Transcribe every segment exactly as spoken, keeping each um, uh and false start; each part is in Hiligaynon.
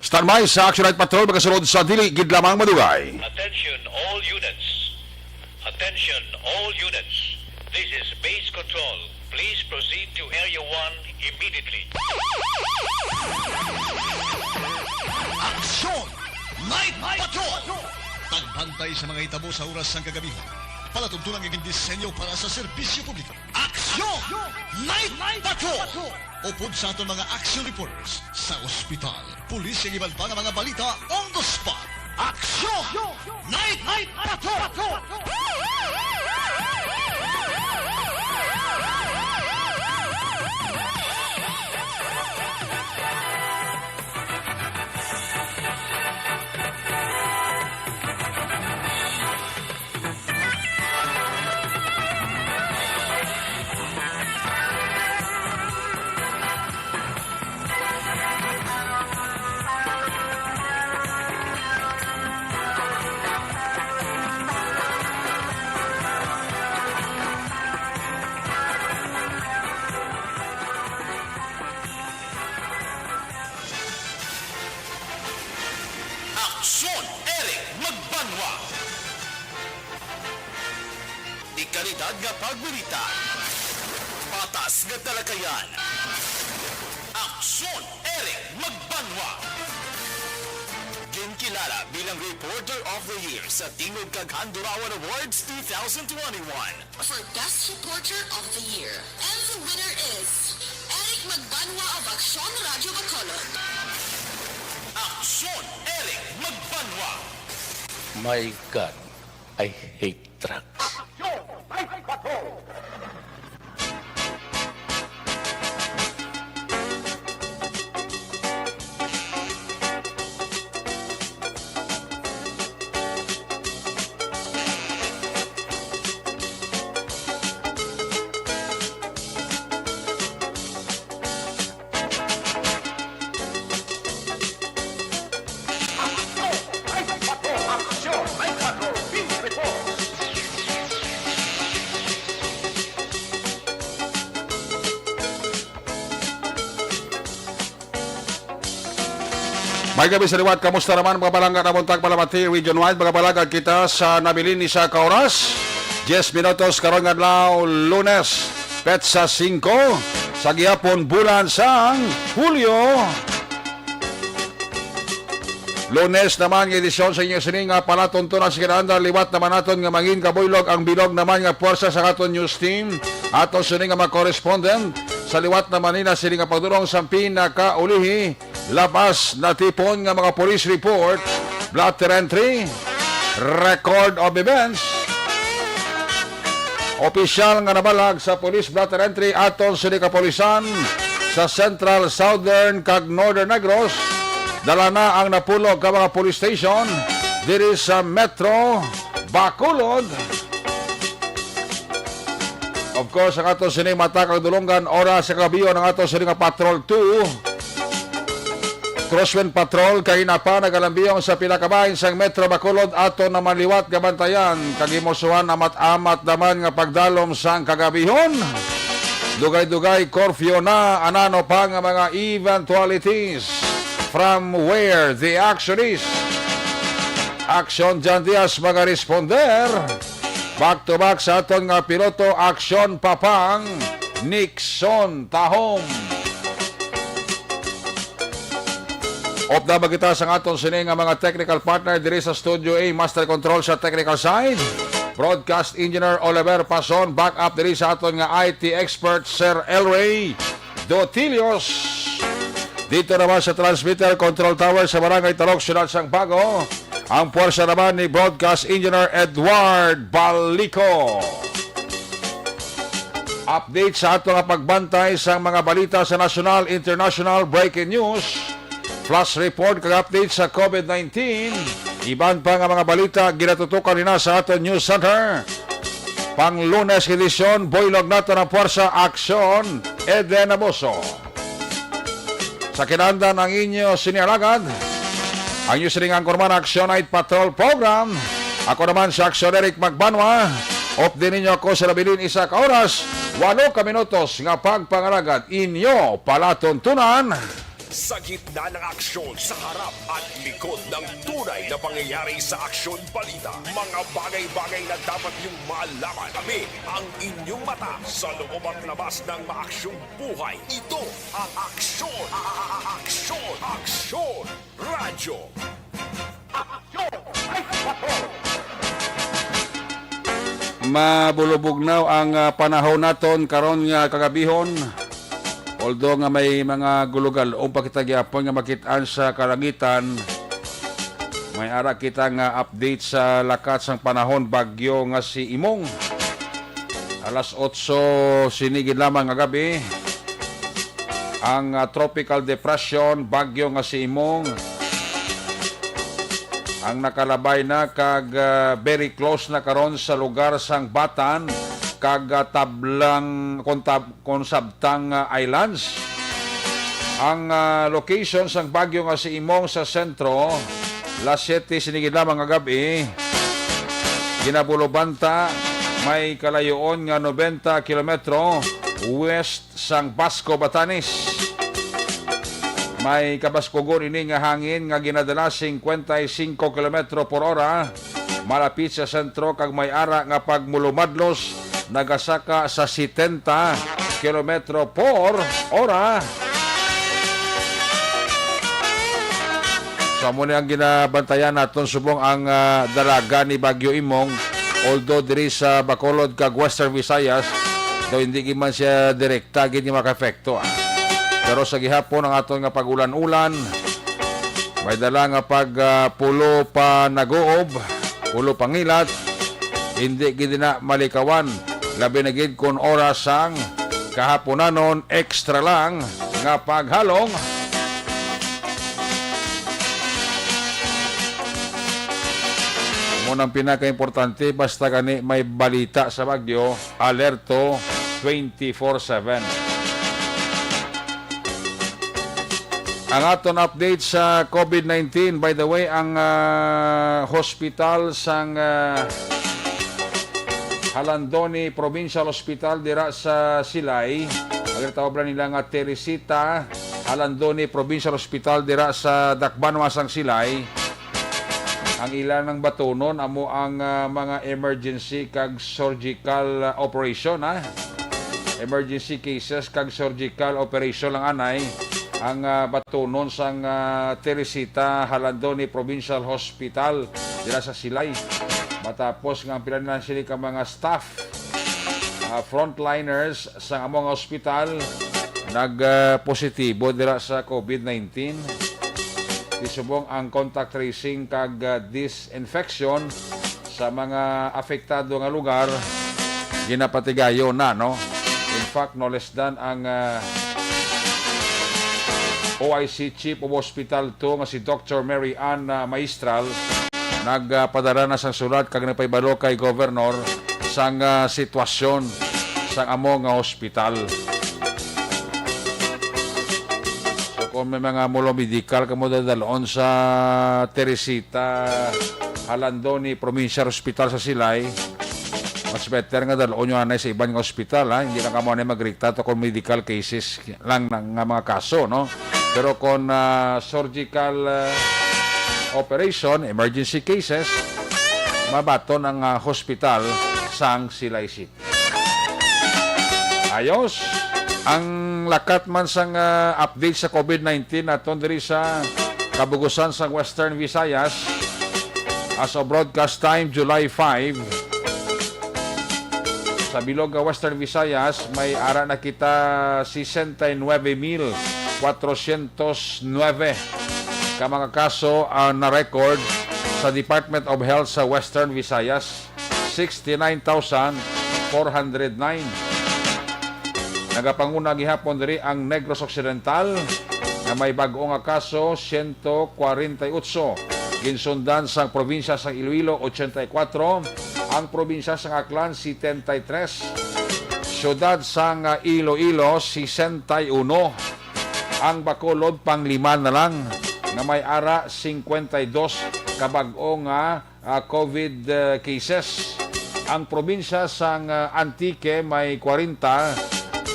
Standby sa Action Night Patrol, magasulod sa dili gid lamang madugay. Attention all units. Attention all units. This is base control. Please proceed to Area one immediately. Action Night Patrol! Pagbantay sa mga hitabo sa oras sang kagabihan. Palatuntunan nga gindisenyo para sa serbisyo publiko. Action Night Patrol! Upod sa aton mga action reporters sa ospital, pulis, kag iban pa nga mga balita on the spot. Action Night Patrol! Aksyon, Eric Magbanwa. Dekalidad nga pagbalita. Patas nga talakayan. Aksyon, Eric Magbanwa. Ginkilala bilang Reporter of the Year sa Tingog kag Handurawan Awards two thousand twenty-one. For Best Reporter of the Year. And the winner is Eric Magbanwa of Aksyon Radyo Bacolod. Aksyon, Eric Magbanwa. My God, I hate truck. May gabi sa liwat. Kamusta naman, mga palangga, na buntag, Palamati Region Wide? Mga palangga, kita sa nabilin ni sa ka oras, diez minutos, karon nga adlaw, Lunes, petsa singko sa gihapon, bulan sang Hulyo. Lunes naman nga edisyon sa inyo sini nga palatuntunan sa kinahanglan. Liwat naman naton nga mangin kabuylog ang bilog naman nga puwersa sa aton news team. Aton sini nga mga correspondent sa liwat naman nila sini nga pagdulong sa pinakaulihi, labas natipon nga mga police report, blotter entry, record of events, opisyal nga nabalag sa police blotter entry aton sini kapulisan sa Central, Southern, kag Northern Negros. Dala na ang napulo ka mga police station diri sa Metro Bacolod. Of course, ang ato sini mata kag dulonggan, oras sa kagabion, ang ato sini nga Patrol two, Crosswind Patrol, kaina pa nagalambiyong sa pila ka bahin sang Metro Bacolod, ato naman liwat gabantayan kag himusuhan amat-amat naman nga pagdalom sang kagabihon. Dugay-dugay curfew na, anano pa nga mga eventualities from where the action is. Action John Diaz magaresponder. Back to back sa aton nga piloto, Aksyon Papang Nixon Tahom. Upda ba kita sa aton sini nga mga technical partner diri sa Studio A, Master Control sa technical side, Broadcast Engineer Oliver Pason, back up diri sa aton nga I T expert, Sir Elray Dotilios. Dito naman sa transmitter control tower sa Barangay Talok, Siyudad sang Bago, ang puwersa naman ni Broadcast Engineer Edward Balico. Update sa ato nga pagbantay sa mga balita sa nasyonal, international, breaking news, flash report, kag update sa COVID nineteen. Iban pa nga mga balita ginatutukan nina sa aton news center. Pang Lunes edisyon, buylog nato ang puwersa, Aksyon Eden Abuso. Sa kinahanglan ang inyo sini alagad, ang inyo sining anchorman, Action Night Patrol Program. Ako naman si Action Eric Magbanwa. Updi ninyo ako sa nabilin isa ka oras, walo ka minutos nga pagpangalagad. Inyo palatuntunan, Sa gitna ng aksyon, sa harap at likod ng tunay na pangyayari sa Aksyon Balita, mga bagay-bagay na dapat niyong malaman. Kami ang inyong mata sa loob at labas ng maaksyong buhay. Ito ang Aksyon, Aksyon, Aksyon Radyo. Mabulubugnaw ang, ah, panahon naton karon nga kagabihon. Although nga may mga gulugal-on pa kita gihapon nga makit-an sa kalangitan, may ara kita nga update sa lakat sang panahon bagyo nga si Imong. Alas otso sini gid lamang nga gabi, ang, ah, tropical depression, bagyo nga si Imong, ang nakalabay na kag, ah, very close na karon sa lugar sang Batan kag, ah, tablang kon tab-, kon sabtang, ah, islands. Ang, ah, location sang bagyo nga si Imong sa sentro, alas siyete sini gid lamang nga gabi, ginabulobanta may kalayoon nga nobenta kilometro west sang Basco, Batanes. May kabaskugon ini nga hangin nga ginadala singkwenta y singko kilometro por ora malapit sa sentro, kag may ara nga pagmulumadlos nagasaka sa setenta kilometro por ora. So, amo ni ang ginabantayan naton subong ang, ah, dalaga ni Bagyo Imong, although diri sa Bacolod kag Western Visayas, daw hindi gid man siya direkta gid nga makaepekto, ah. Pero sa gihapon ang aton nga pag-ulan-ulan, may dala nga pag, ah, pulo pa nag-uob, pulo pangilat, hindi gid na malikawan, labi na gid kon oras sang kahaponanon, extra lang nga paghalong. Mo nang pinakaimportante, basta gani may balita sa bagyo, alerto twenty-four seven. Ang aton update sa COVID nineteen, by the way, ang, ah, hospital sang, ah, Jalandoni Provincial Hospital dira sa Silay, ang ginatawag nila nga Teresita Jalandoni Provincial Hospital dira sa Dakbanuas sang Silay. Ang ila nang batunon amo ang, ah, mga emergency kag surgical, ah, operation, ah. Emergency cases kag surgical operation lang anay ang, ah, batunon sang, ah, Teresita Jalandoni Provincial Hospital dira sa Silay. Matapos nga ang pila na sila ka mga staff, ah, frontliners sang amo nga ospital nag, ah, positibo dira sa COVID nineteen. Subong ang contact tracing kag, ah, disinfection sa mga apektado nga lugar ginapatigayon na, no? In fact, no less than ang, ah, O I C Chief of Hospital two nga si Doctor Mary Ann, ah, Maestral, nagpadala na sang sulat kag nagpahibalo kay Governor sang, ah, sitwasyon sang amo nga hospital. So, kung may mga mulo medical kamo dadalon sa Teresita Jalandoni Provincial Hospital sa Silay, mas better nga dalon nyo anay sa iban nga hospital, ha? Hindi lang kamo anay magrekta to kung medical cases lang na, nga mga kaso, no? Pero kung, ah, surgical, ah, operation, emergency cases, mabaton ang, ah, hospital sang Silay City. Ayos. Ang lakat man sang, ah, update sa COVID nineteen naton diri sa kabugusan sang Western Visayas. As of broadcast time, July five. Sa bilog nga Western Visayas, may ara na kita sesenta y nuebe mil cuatrocientos nueve ka mga kaso ang na-record sa Department of Health sa Western Visayas, sixty-nine thousand four hundred nine. Nagapanguna gihapon diri ang Negros Occidental, nga may bag-o nga kaso, siyento kwarenta y otso. Ginsundan sang probinsya sang Iloilo, ochenta y kuwatro. Ang probinsya sang Aklan, setenta y tres. Siyudad sang, ah, Iloilo, sesenta y uno. Ang Bacolod, panglima na lang, nga may ara singkwenta y dos ka bag-o nga, ah, COVID, ah, cases. Ang probinsya sang, ah, Antique may kwarenta,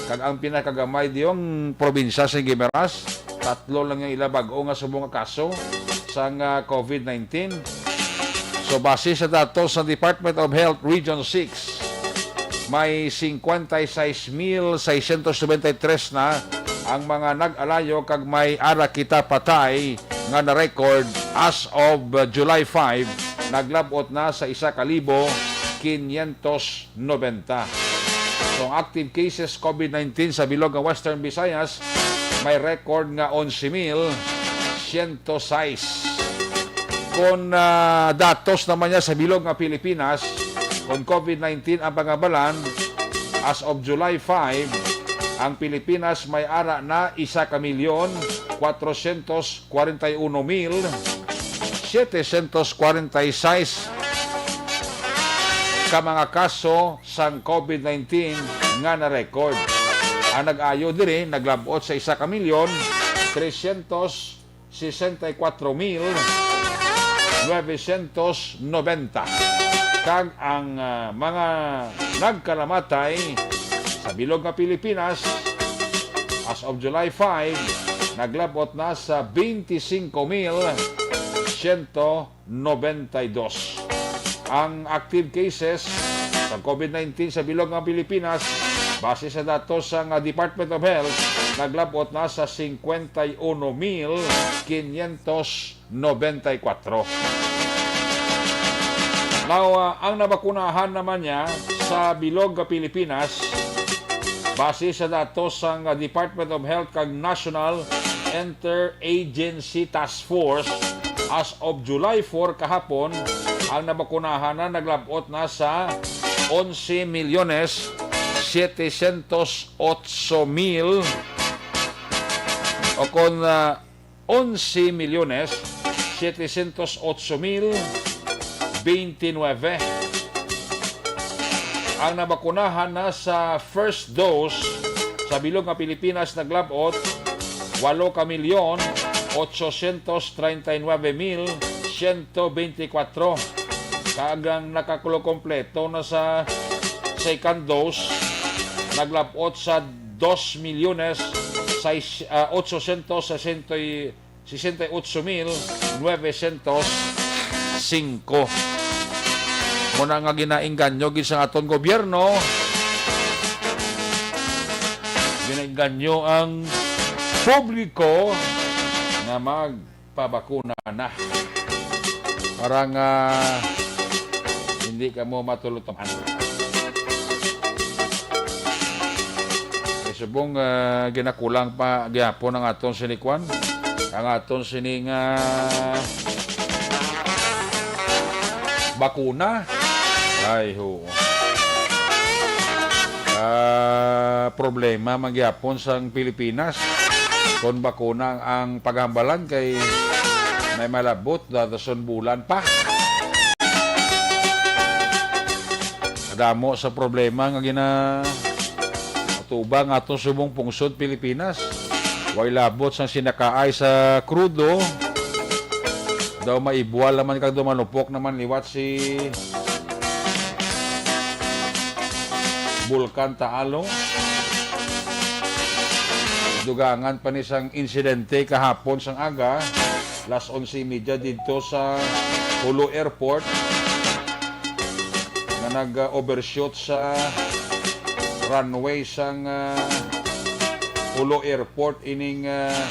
kag ang pinakagamay diyong probinsya sa Guimaras, Tatlo lang ang ila bag-o nga subong nga kaso sang, ah, COVID nineteen. So, base sa datos sa Department of Health Region six, may cincuenta y seis mil seiscientos noventa y tres na ang mga nag-alayo kag may ara kita patay nga na-record as of, uh, July five, naglab-ot na sa isa ka libo quinientos noventa. So, ang active cases COVID nineteen sa bilog nga Western Visayas may record nga onse mil siyento sais. Kon, ah, datos naman niya sa bilog nga Pilipinas, kon COVID nineteen ang pangabalan, as of July five, ang Pilipinas may ara na isa ka milyon, kwatrosyentos kwarenta y uno mil, siyetesyentos kwarenta y sais ka mga kaso sang COVID nineteen nga na-record. Ang nag-ayo diri naglab-ot sa isa ka milyon, tresyentos sesenta y kuwatro mil, nuwebesyentos nobenta. Kag ang, ah, mga nagkalamatay sa bilog nga Pilipinas, as of July five, naglab-ot na sa bente singko mil siyento nobenta y dos. Ang active cases sa COVID nineteen sa bilog nga Pilipinas, base sa datos sang Department of Health, naglab-ot na sa singkwenta y uno mil quinientos nobenta y kuwatro. Now, ah, ang nabakunahan naman niya sa bilog nga Pilipinas, base sa datos sang Department of Health kag National Interagency Task Force, as of July four kahapon, ang nabakunahan na naglab-ot na sa onse milyones setecientos otso mil, o kon, ah, onse milyones setecientos otso mil veintinuebe. Ang nabakunahan na sa first dose sa bilog nga Pilipinas naglab-ot walo ka milyon, otsosyentos treinta y nuebe mil siyento beintikwatro. Kag ang nakakulokompleto na sa second dose naglab-ot sa dos milyones sais, ah, otsosyentos sesenta y, sesenta y otso mil nuwebesyentos singko. Muna nga ginaengganyo gid sa aton gobyerno, ginaengganyo ang publiko nga magpabakuna na para nga hindi kamo matulutaman. Kay subong, ah, ginakulang pa gyapon ang aton sini kwan, ang aton sini nga bakuna. Ay, ho. Ah, problema man gyapon sang Pilipinas kon bakuna ang paghambalan kay may malabot, dadason bulan pa. Kadamo sa problema nga gina-, atubang aton subong pungsod Pilipinas. Way labot sang sinakaay sa krudo. Daw maibwal naman kag daw manupok naman liwat si Bulkan Taal. Dugangan pa ni sang insidente kahapon sang aga, las onse y media didto sa Jolo Airport, nga nag-overshoot sa runway sang, ah, Jolo Airport ining, ah,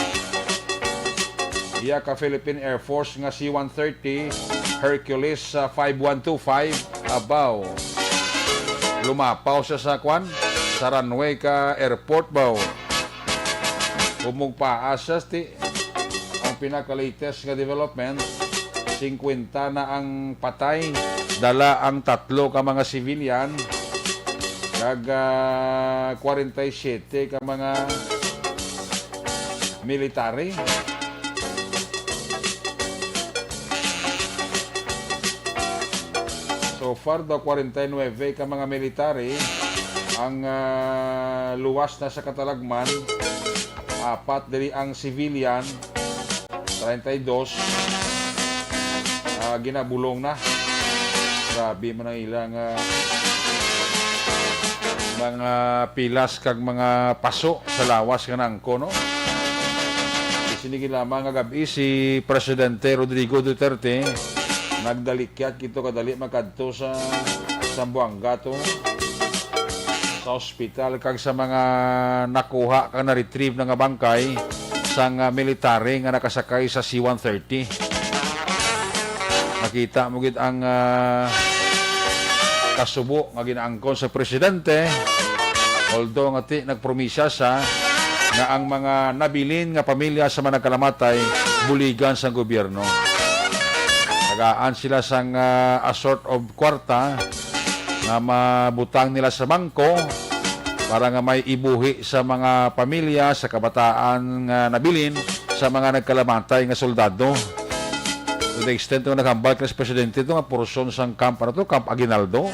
iya ka Philippine Air Force nga C one thirty Hercules, ah, five one two five. Abaw. Lumapaw siya sa kwan, sa runway ka airport baw. Humugpaa siya, ti. Ang pinaka-latest nga development, singkwenta na ang patay. Dala ang tatlo ka mga civilian, kag, ah, kwarenta y siyete ka mga military. So far daw, kwarenta y nuebe ka mga military ang, ah, luwas na sa katalagman. Apat diri ang civilian, treinta y dos, ah, ginabulong na. Grabe man ang ilang, ah, mga pilas kag mga paso sa lawas nga nangko, no? Sini lamang nga gab-i, si Presidente Rodrigo Duterte nagdalikyat kito kadali makadto sa Zamboanga to, sa ospital kag sa mga nakuha kag na-retrieve na nga bangkay sang, ah, military nga nakasakay sa C one thirty. Nakita mo gid ang, ah, kasubo nga ginaangkon sa presidente, although nga ti nagpromisa siya nga ang mga nabilin nga pamilya sa mga nagkalamatay buligan sang gobyerno. Tagaan sila sang, ah, a sort of kwarta nga mabutang nila sa bangko para nga may ibuhi sa mga pamilya sa kabataan nga nabilin sa mga nagkalamatay nga soldado. To the extent nga naghambal kini si Presidente, to nga portion sang camp, ano to, Camp Aguinaldo,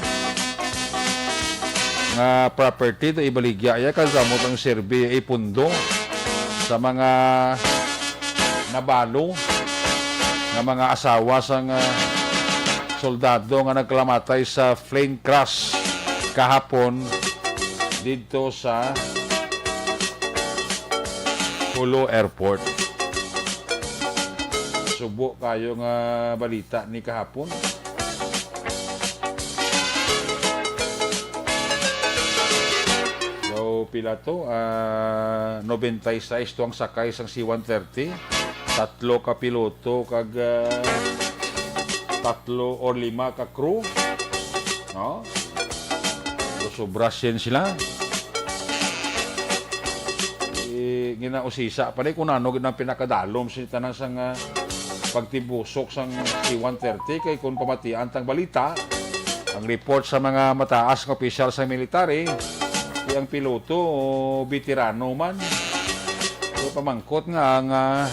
nga property to ibaligya iya, kag amo to ang serbi, ipundo sa mga nabalo nga mga asawa sang, ah, soldado nga nagkalamatay sa plane crash kahapon didto sa Jolo Airport. Subo kayo nga balita ni kahapon. So, pila to? Ah, nobenta y seis to ang sakay sang C one thirty. Tatlo ka piloto kag, ah, tatlo or lima ka crew. No? So, sobra sien sila. Eh, ginausisa pa ni kung ano gid ang pinakadalom sa tanan sang, ah, pagtibusok sang C one thirty, kay kung pamatian tang balita, ang report sa mga mataas nga opisyal sa military, ang piloto, veterano man. So, pamangkot nga ang, ah,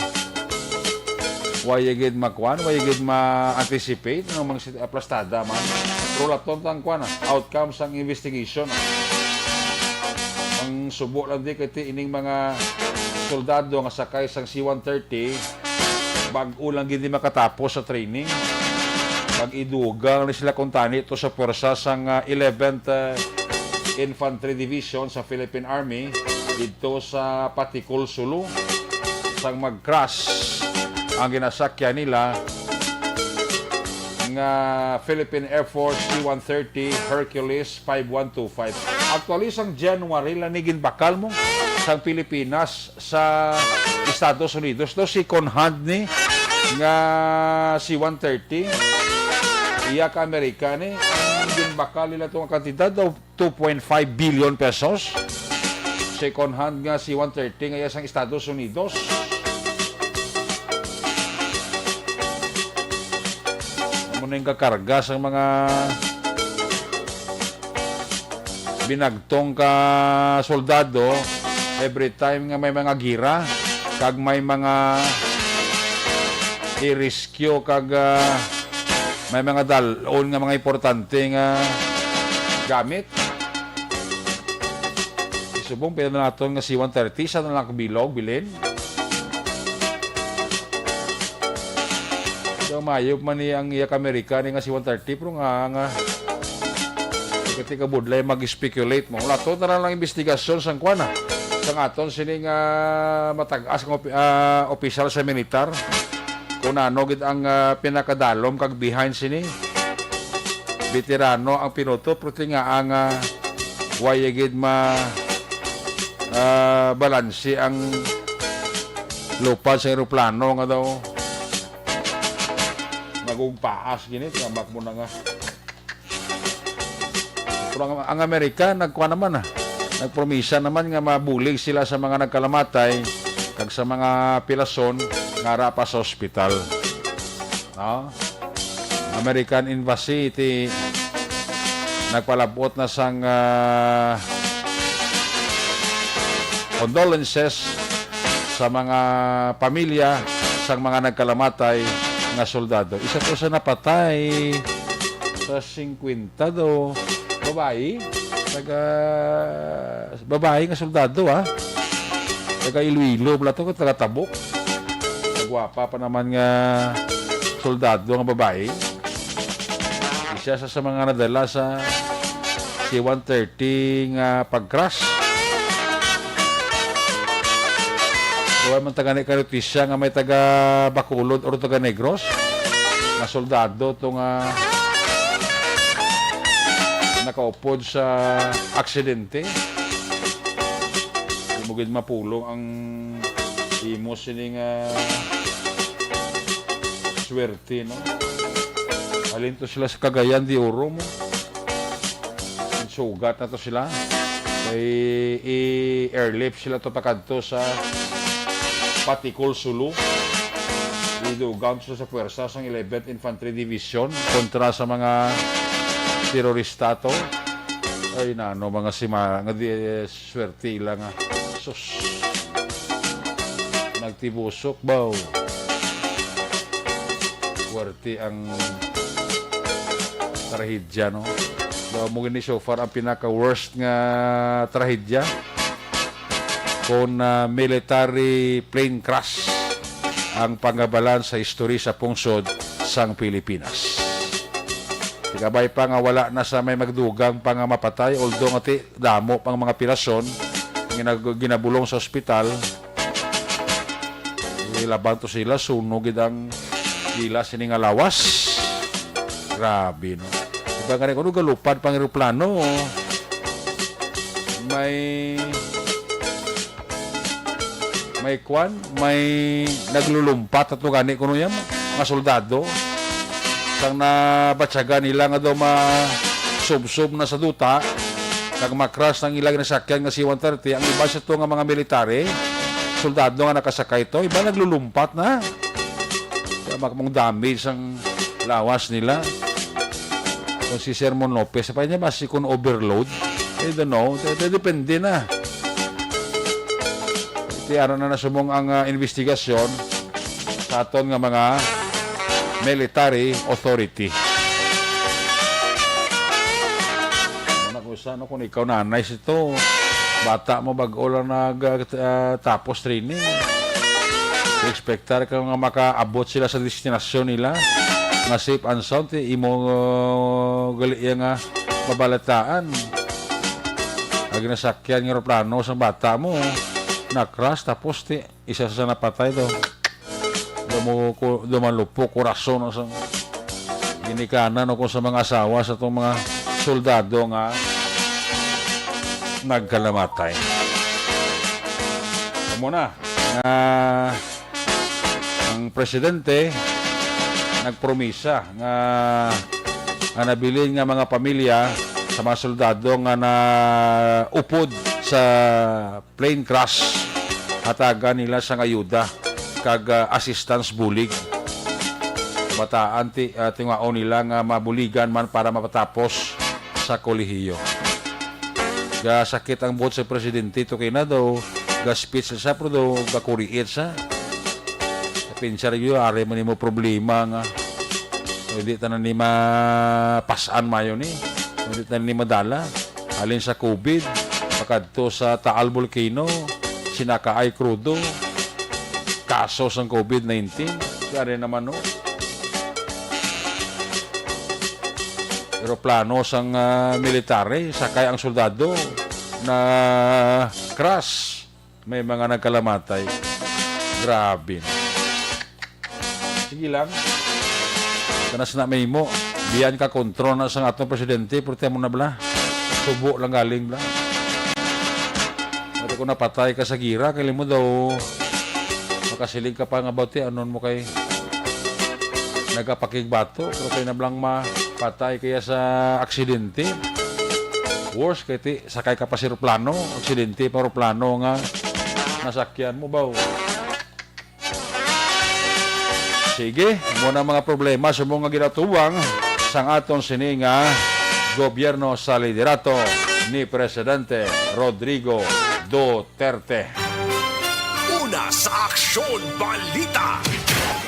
way gid makuan, way gid ma-anticipate nga mga sit-, aplastada man. Pero laton tang kuan, ah, outcome sang investigation. Ang subo lang di kay ti ining mga soldado nga sakay sang C one thirty, bag-o lang gid ni makatapos sa training. Pag-idugang ni sila kuntani to sa pwersa sang, ah, eleventh, ah, Infantry Division sa Philippine Army didto sa Paticul, Sulu. Sang mag-crash ang ginasakyan nila nga Philippine Air Force C one thirty Hercules five one two five. Actually, sang January lang ni ginbakal mo sang Pilipinas sa Estados Unidos, no? Second hand ni nga C one thirty. Iya ka Amerika ni. Ang ginbakal nila tong kantidad daw two point five billion pesos. Second hand nga C one thirty nga iya sang Estados Unidos. Amo na yung kakarga sa mga binagtong ka soldado every time nga may mga gira kag may mga i-rescue kag, ah, may mga dalon nga mga importante nga gamit. Subong pila na naton nga C one thirty, sa na lang bilog, bilin. So, maayo man ni ang iya ka Amerika ni nga C one thirty, pero nga, nga, kati ka budlay mag-speculate mo. Wala to, tara lang investigasyon sang kuan, ah. Sang aton sini nga matag-as nga opi-, ah, opisyal sa militar. Kung ano gid ang, ah, pinakadalom kag behind sini. Veterano ang piloto, pero ti nga ang, ah, way gid ma-, ah, balanse ang lupad sa eroplano nga daw magugpaas gini, tamak mo na nga. Pero ang, ang Amerika, nagkuha naman, ah. Nagpromisa naman nga mabulig sila sa mga nagkalamatay kag sa mga pilason nga ara pa sa ospital. No? American Embassy ti nagpalabot na sang, ah, condolences sa mga pamilya sang mga nagkalamatay nga soldado. Isa to sa napatay sa singkwenta do. Babayi, taga, babayi nga soldado, ha. Taga Iloilo pala to, taga Tabok. Gwapa pa naman nga soldado nga babayi. Isa sa, sa mga nadala sa C one thirty nga pag-crash. So, May taga ni kanotisya nga may taga Bacolod or taga Negros nga soldado to nga nakaupod sa aksidente. Di mo gid mapulong ang imo sining, ah, swerte, no? Halin to sila sa Cagayan de Oro mo. Sugat na to sila. Kay i-airlift sila to pakadto sa Paticol, Sulu. Idugang to sa pwersa sang eleventh Infantry Division kontra sa mga terorista to. Ay, nano, mga sima-, nga di, eh, swerte ila nga. Sus. Nagtibusok, baw. Swerte ang trahedya, no? Daw mo gini so far ang pinaka-worst nga trahedya. Kung, ah, military plane crash ang pangabalan sa history sa pungsod sang Pilipinas. Tikabay pa nga wala na sa may magdugang pa nga mapatay, although nga ti damo pang mga pirason nga nag-, ginabulong sa ospital. Ilaban to sila, sunog gid ang ila sini nga lawas. Grabe, no? Diba nga rin, kung galupad pang eroplano, may, may kwan, may naglulumpat ato gani kuno yan, mga soldado. Sang nabatyagan nila nga daw masubsob na sa duta, nagmakras ang ilang nasakyan nga C one thirty, ang iba sa to nga mga military, soldado nga nakasakay to, iba naglulumpat na. Kaya mak-, mong damage ang lawas nila. Kung si Sermon Lopez, pa niya ba si kun overload? I don't know. De-, de-, depende na. Ti ara na nasumong ang, ah, investigasyon sa aton nga mga military authority. Ano na kung sa, ano, kung ikaw nanay sito, bata mo, bag-o lang nag, ah, tapos training. Expectar ka nga makaabot sila sa destinasyon nila nga safe and sound, ti imo, uh, gali iya nga mabalataan. Ang ginasakyan nga eroplano sang bata mo, na-crash, tapos ti isa sa napatay to. Dumo ko, dumalupo, kurason, ang sang ginikanan o kung sa mga asawa sa tong mga soldado nga nagkalamatay. Amo na, nga ang presidente nagpromisa nga, nga nabilin nga mga pamilya sa mga soldado nga naupod sa plane crash, hatagan nila sang ayuda kag, ah, assistance bulig. Bataan ti, ah, tinguhaon nila nga mabuligan man para mapatapos sa kolehiyo. Gasakit ang buot sa presidente, to kay na daw ga-speech sa, pero daw gakuriit sa. Sa pinsar yu, ari man nimo problema nga. Hindi tanan ni mapas-an mayo ni. Hindi tanan ni madala. Halin sa COVID, pakadto sa Taal Volcano, sinakaay krudo, kaso sang COVID nineteen. Yari naman, no? Eroplano sang, ah, military, sakay ang soldado, na-crash. May mga nagkalamatay. Grabe. Sige lang. Tanas na may mo. Biyan ka kontrol na sang atong presidente, pero tiyan mo na bala. Subo lang galing bala. Pati kung napatay ka sa gira, kay mo daw makasiling ka pa nga bati, anon mo kay nagapakigbato, pero kay nablang mapatay kaya sa aksidente. Worse kay ti, sakay ka pa sa eroplano, aksidente pa eroplano nga nasakyan mo ba? Sige, mo na mga problema sa mga ginatuwang sang aton sini nga gobyerno sa liderato ni Presidente Rodrigo Duterte. Una sa aksyon balita.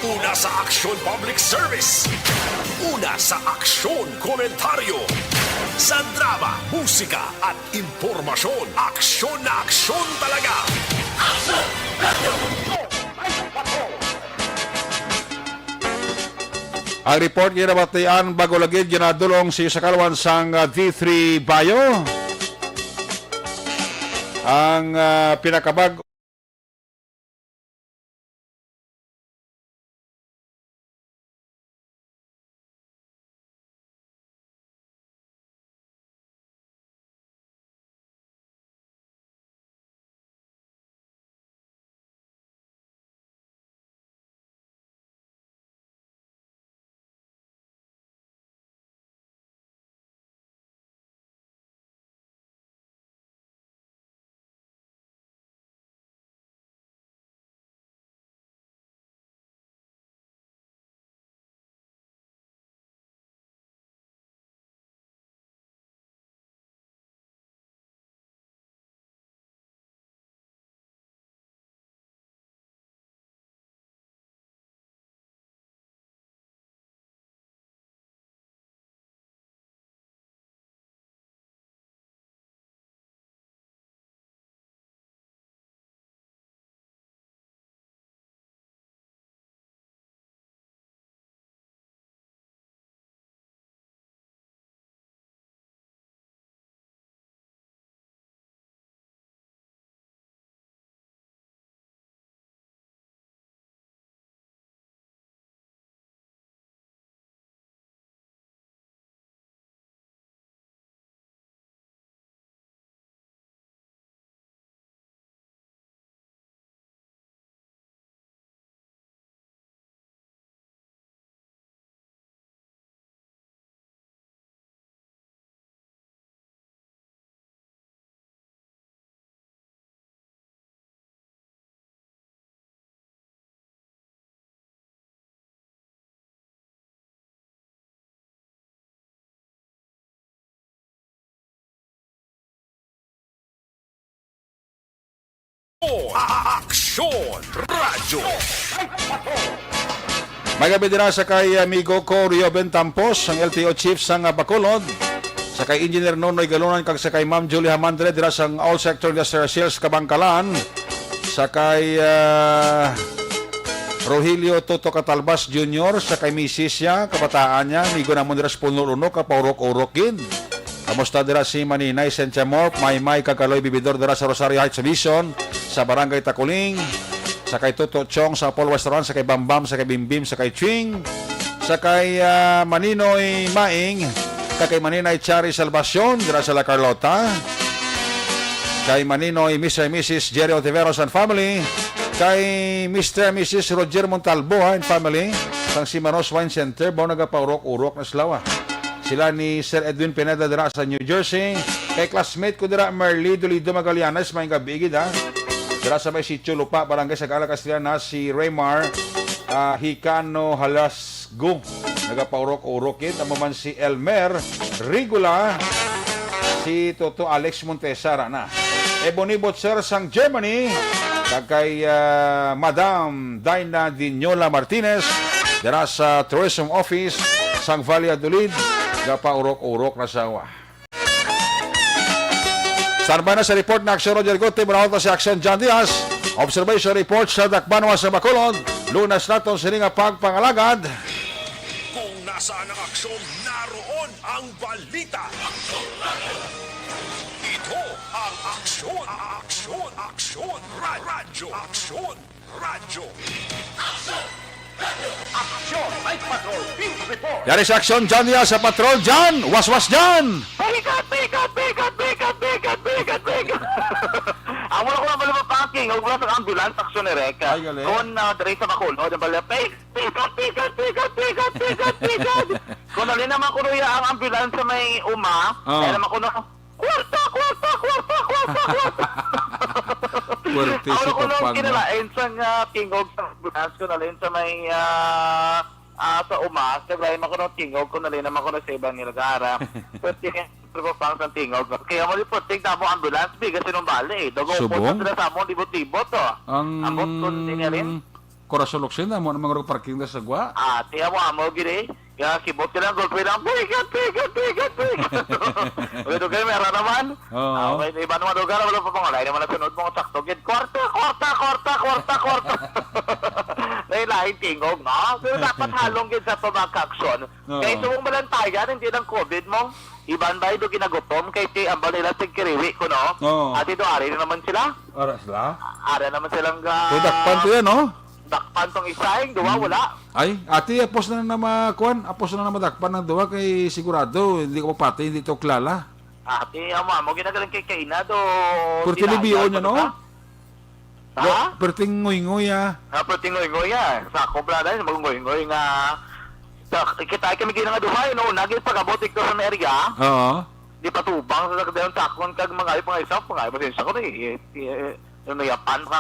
Una sa aksyon public service. Una sa aksyon komentaryo. Sa drama, musika at impormasyon, aksyon na aksyon talaga. Ang report nga nabatian bago lagi ginadulong si Sakalwan sang, ah, D three Bio. Ang, ah, pinakabag Aksyon Radyo. May gabi dira sa kay amigo ko, Reuben Tampos, ang L T O chief sang, ah, Bacolod, sa kay Engineer Nonoy Galunan, kag sa kay Ma'am Julie Hamandre dira sang All Sector Industrial Sales, Kabangkalan, sa kay, ah, Rogelio Toto Catalbas Junior, sa kay misis siya, kabataan niya, amigo namon dira sa Punol Uno, kapaurok-urok gid. Kamusta dira si Maninay Cynthia Morp, Maymay kag Kaloy Bibidor dira sa Rosario Heights Mission, sa Barangay Takuling, sa kay Toto Chong sa Apollo Restaurant, sa kay Bambam, sa kay Bimbim, sa kay Ching, sa kay, ah, Maninoy Maing, kag kay Maninay Chari Salvacion dira sa La Carlota, kay Maninoy Mister and Missus Jerry Ontiveros and family, kay Mister and Missus Roger Montalbo, ha, and family, sang Simanos Wine Center, mao nagapaurok-urok na sila, ah. Sila ni Sir Edwin Pineda dira sa New Jersey. Kay classmate ko dira, Merly Dolido Magallanes, may gabi gid, ha. Dira sa may Sitio Lupa, Barangay Sagala, Castellana, si Raymar, ah, Hicano Halasgo. Nagapaurok-urok gid. Amo man si Elmer Rigula, si Toto Alex Montesa, ra na. Ebony Butcher sang Germany, kag kay, ah, Madam Dinah Diniola Martinez, dira sa Tourism Office sang Valladolid, gapaurok-urok na sa wa. Standby na sa report na Aksyon Roger Guti, manawag si Aksyon John Diaz. Observation report sa Dakbanwa sa Bacolod. Lunas naton sini nga pagpangalagad. Kung nasaan ang aksyon, naroon ang balita. Ito ang Aksyon, Aksyon, Aksyon, Ra- Radyo, Aksyon, Radyo. Aksyon, Night Patrol, Field Report. Yari sa Aksyon, John Diaz sa Patrol. John! Waswas, John! Bigat, bigat, bigat, bigat, bigat, bigat, bigat. Amo na ko ang malumapang king, og wala sa ambulance, Aksyon ni Rek. Ay, galing. Kung, ah, diri sa Bacolod, ang bala, pig, Pigat, pigat, pigat, pigat, pigat, pigat. Kung nalin naman ko, Roya, ang ambulance sa may uma, Oo. Kaya naman ko na, kwarta, kwarta, kwarta, kwarta, kwarta. Puwerte Ako si na ko nung Papang, no? kinalain sa nga tingog sa ambulance ko, nalin sa may, ah, ah, sa uma, sa Ibrahim ako nung tingog ko, nalin naman ko na sa ibang nilagara. Puwerte nga, Papang sa tingog. Kaya mo di puwerte, damo ambulance, bigas sinumbali, eh. Dago Subong? po sila sa amon, libot-libot, oh. Ang Ambot kung di niya rin. Corazon Locsin, amo na mga parking na sa gwa. Ah, tiya mo, amo, gini. Kaya kibot ka ng golpe ng bigat, bigat, bigat, bigat. Uy, dugay, meron naman. Oo. Ah, may iba naman lugar, wala pa pang walay naman ang sunod mo, sakto, gid. Kwarta, kwarta, kwarta, kwarta, kwarta. May lain tingog, no? Pero dapat halong gid sa pamagkaksyon. Oo. Kaya subong balantayan, hindi ng covid mo. Iban ba ito ginagutom? Kay ti, ang balila tigkiriwi ko, no? Oo. Ati do, ari na naman sila. Ara sila? Ara naman silang ga- Kung dakpan to yan, no? Dakpan tong isa, yung duwa, Mm. wala. Ay, ati, apos na na ma-, kuwan, apos na na madakpan ng duwa kay sigurado, hindi ko mapatay, hindi to kilala. Ati, amo, amo, ginagaling kay Kaina, do, Pero tinayal tinibiyon niya, ko no? na. Ha? Pero tingoy-ngoy, ah. Ah, pero tingoy-ngoy, ah. Sa akong plana, yung mangoy-ngoy nga, sa, kita kami gina nga duha, eh, no? Naging pag-abot ito sa area. Oo. Di patubang sa sakdayon sa akon kag mga, mga isa, mga, pasensya ko na, eh, eh, eh, yung nayapan, mga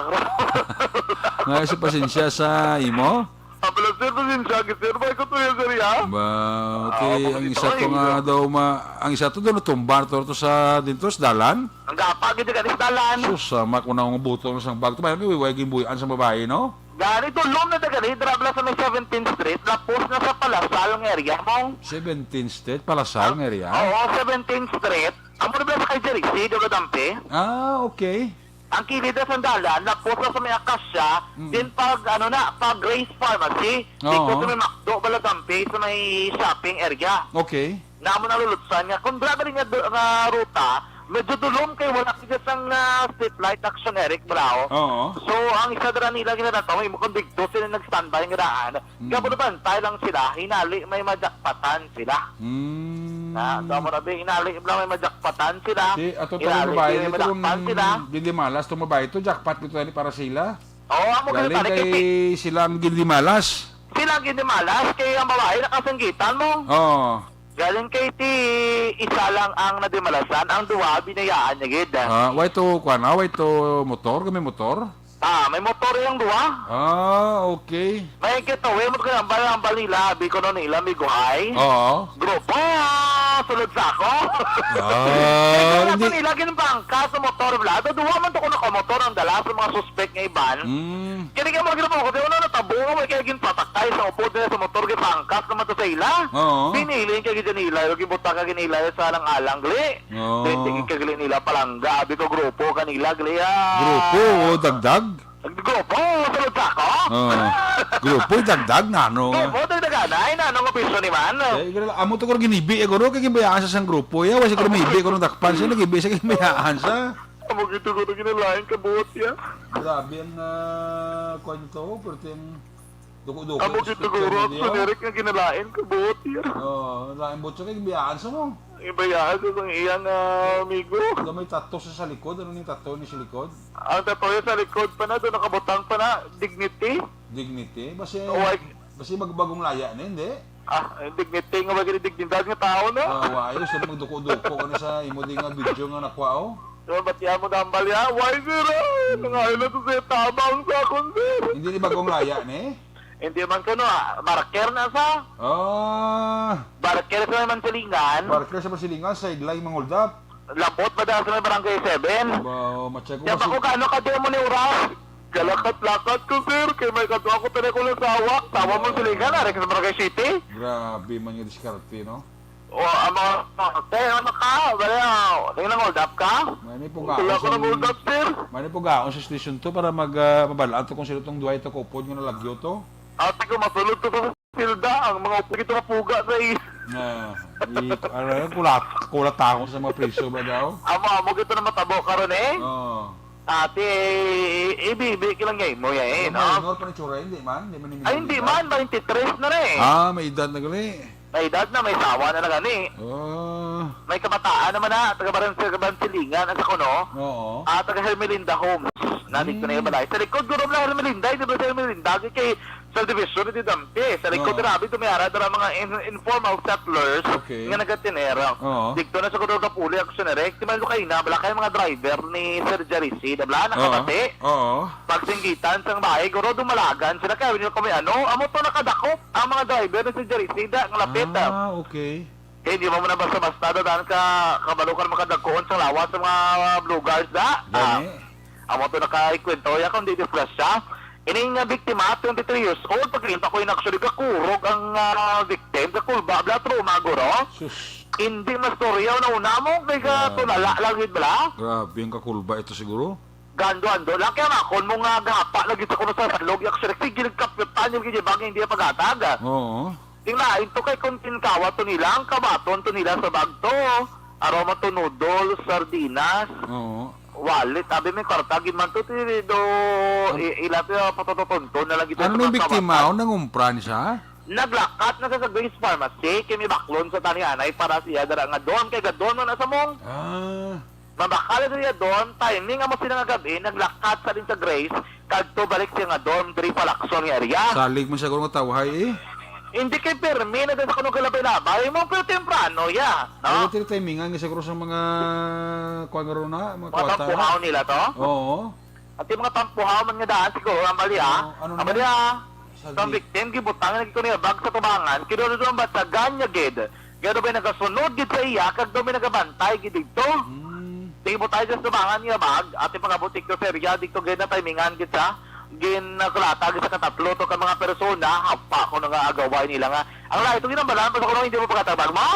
Nga sa pasensya sa imo? Ah, pala, sir, pasensya, sir, may ko to yung sir, ya? Ba, Ah, okay, ang pagkita isa ko, to eh, nga no? daw ma-, ang isa to doon, natumba to, to sa, dito sa dalan? Ang gapa, gid, gani sa dalan. Sus, sama ko na akong buto sa bag. Tumay, may way, way, gimbuyan sa babae, no? Gani, tulom na da gani, dira bala sa may seventeenth Street, lapos na sa Palasal nga area mo. Seventeenth Street, Palasal nga area? Oo, seventeenth Street. Amo na bala sa kay Jericy, Dugadampi. Ah, okay. Ang kilid na sandalan, lapos na sa may Acacia, Mm. din pag, ano na, pag Grace Pharmacy, Oo. dito sa may McDo, Balagampi, sa may shopping area. Okay. Na amo nalulutsan nga, kung grabe nga, nga ruta, medyo dulom kay wala kita sang, ah, street light, Action Eric Bravo. Oo. So, ang isa dira nila ginadataw, imo kung digto sila nag-standby nga daan, Mm. kaya mo nabantay lang sila, hinali may majakpatan sila. Mm. Na, so, amo na, be, hinali lang may majakpatan sila. Si, ato to Hinali babae may dito, madakpan kung sila. Gindimalas, itong babae ito, jackpot ito ni para sila. Oo, amo Galing kay kay sila ang gindimalas. Sila ang gindimalas, kay ang babae nakasanggitan mo. Oo. Galing kay ti isa lang ang nadimalasan, ang duha binayaan niya gid. Ah, way to, kuwan, ah, way to motor, kami motor? Ah, may motor yung duha. Ah, okay. May getaway mo kaya ambal, ambal nila, abi ko no nila, may guhay. Oo. Grupo! Sulod sa ako. Ah, Kaya hindi. Ako nila ginpangka sa motor, bla. Ato, duha man to kuno ka motor ang dala sa mga suspect nga iban. Mm. Kini nga mga ginapangko, di, ano, natabo nga may kaya ginpatakay sa upod nila sa motor, ginpangkas naman to sa ila. Oo. Pinili ka gid nila, yung gibutang ka gid nila sa alang-alang, gali. Oo. Then, di ka gali nila palangga, abi ko grupo kanila, gali, ah. Grupo, o, dagdag? Grupo, sulod sa ako? Oo. Grupo, dagdag na, ano? Grupo, dagdagan, ay, na, anong opisyo ni man? Eh, amo to ko ginibi, eh, guro, kay ginbayaan sa sang grupo, ya, wa siya guro mibi, guro dakpan siya, nagibi siya, ginbayaan sa. Amo gito ko na ginalain ka buot, ya. Grabe ang, ah, kuwan nito, perting duko-duko, Amo gito, guro, niya. Generic nga ginalain ka buot, ya. Oo, lain buot siya kay ginbayaan sa mo. Ginbayaan sa sang iyang, ah, amigo. Gamay tato sa, sa likod, ano ning tato ni sa likod? Ang tato niya sa likod pa na, doon nakabutang pa na, dignity. Dignity? Basi, Oh, ay. Basi magbagong laya na, hindi? Ah, dignity nga, wala dignidad nga tao na. Ah, wa, ayos, ano, magduko-duko ka na sa imo di nga video nga nakuha, oh? Diba, ba't yan mo nambal yan? Why, sir? Ah, nangayon na to, sir. Tabang sa akon, sir. Hindi ni bagong laya, ni? Hindi man kuno, ah. Marker na sa. Ah. Marker sa may Mansilingan. Marker sa Mansilingan, sideline, manguldap. Labot ba dahil sa may Barangay seven? Ba, oh, ma-check ko Kaya kasi ba ko gaano ka di mo ni oras? Galakat-lakat ko, sir. Kay may kadwa ko tayo ko lang sawa. Sawa mo sila nga, narin sa Barangay City. Grabe man yung diskarte, no? O, ang mga, kaya ano ka? Wala, tingnan, hold up ka? May ni Wala ko pugaon nang hold sa, up, sir. May ni pugaon sa station to para mag, ah, mabalaan to kung sino tong duwa ito kupod nga nalagyo to. Ate ko, masulod to sa silda, ang mga upod ito mapuga sa is. Ah, i-, ano yan, kulat, kulat ako sa mga priso ba daw? Amo, amo gito na matabo karon eh. Oo. Ate, ibibi ka lang gay mo yan eh, Ano, no? Minor pa ni Chura, hindi man? Hindi man ni Ay, hindi Minor? Man, twenty-three na rin. Ah, may edad na gali. May edad na, may sawa na lang gani. Oh. May kabataan naman na, taga Baran-, taga Bansilingan, ang sa kuno. Oo. Ah, taga Hermelinda Homes. Nandito na yung Hmm. balay. Sa likod, guro lang Hermelinda, hindi ba sa Hermelinda? Kay sa division ni Dampi. Sa likod, Oo. Grabe, dumiara, dara mga in-, informal settlers Okay. nga nagatinera. Oo. Dito na sa Kudor Kapuli, Action Direct. Di man kayo na, wala kayo mga driver ni Sir Jerry C. Dabla, Oo. Nakabati. Oo. Pagsinggitan sang bahay, guro, dumalagan sila. Kaya yun kami, ano, amo to nakadakop ang mga driver ni Sir Jerry C. Da, ang lapit, ah. Ah, okay. Kaya hindi mo muna basta-basta, da, daan ka, kabalo ka naman kadagkoon sa lawas sa mga blue guards, da. Gani. Ah. Amo to nakaikwento ya kung di disgrasya. Ining nga biktima, twenty-three years old, pagkita ko yun actually, kakurog ang, ah, victim, kakulba, bla, trauma, guro. Sus. Hindi mastorya, una-una mo, kay ka Grabe. Tulala lang yun, bla. Grabe ang kakulba ito siguro. Gando-ando lang, kaya makon mo nga gapa lagi sa kuno sa salog, actually, sige, nagkapitan yung gini bagay, hindi paghatag. Oo. Ting lain to kay kung tinkawa to nila, ang kabaton to nila sa bag to. Aroma to noodles, sardinas, Oo. wallet. Abi may kwarta, gid man to, ti do, An- i-, ila to, patututunton na lang gid Ano to ni mga biktima, kabaton. O, nangumpra ni siya? Naglakat na siya sa Grace Pharmacy, kay may baklon sa tani anay para siya dara nga dorm, kay gadorm na na sa mong. Ah. Mabakal na siya dorm, timing amo sila nga gabi, naglakat sa din sa Grace, kadto balik siya nga dorm diri sa Lacson nga area. Salig man siya kuno nga tawhay, eh. Hindi kay permi na din sa kuno kalabay-labay mo, pero temprano, ya, no? Ay, ito yung timingan nga siguro sa mga, kuwan nga ron na, mga Mga kwarta na. Tampuhaw nila to? Oo. At yung mga tampuhaw man nga daan siguro, ang bali, ah. Oo, ano Ang bali, naman? Ah. Sa Sa di- victim, gibutang na gid ko niya bag sa tubangan, kinuha doon ang batagan niya gid. Kaya daw may nagasunod gid sa iya, kag daw may nagabantay gid dito. Hmm. Sige mo tayo sa subangan niya bag, ate, pag-abot dito sa area, dito gid na timingan gid sa ginakulata gid sa katatlo to ka mga persona, hapa ko na nga agaway nila nga. Ang lahi, ito ginambalan pa sa kuno, hindi mo pagkatabag mo?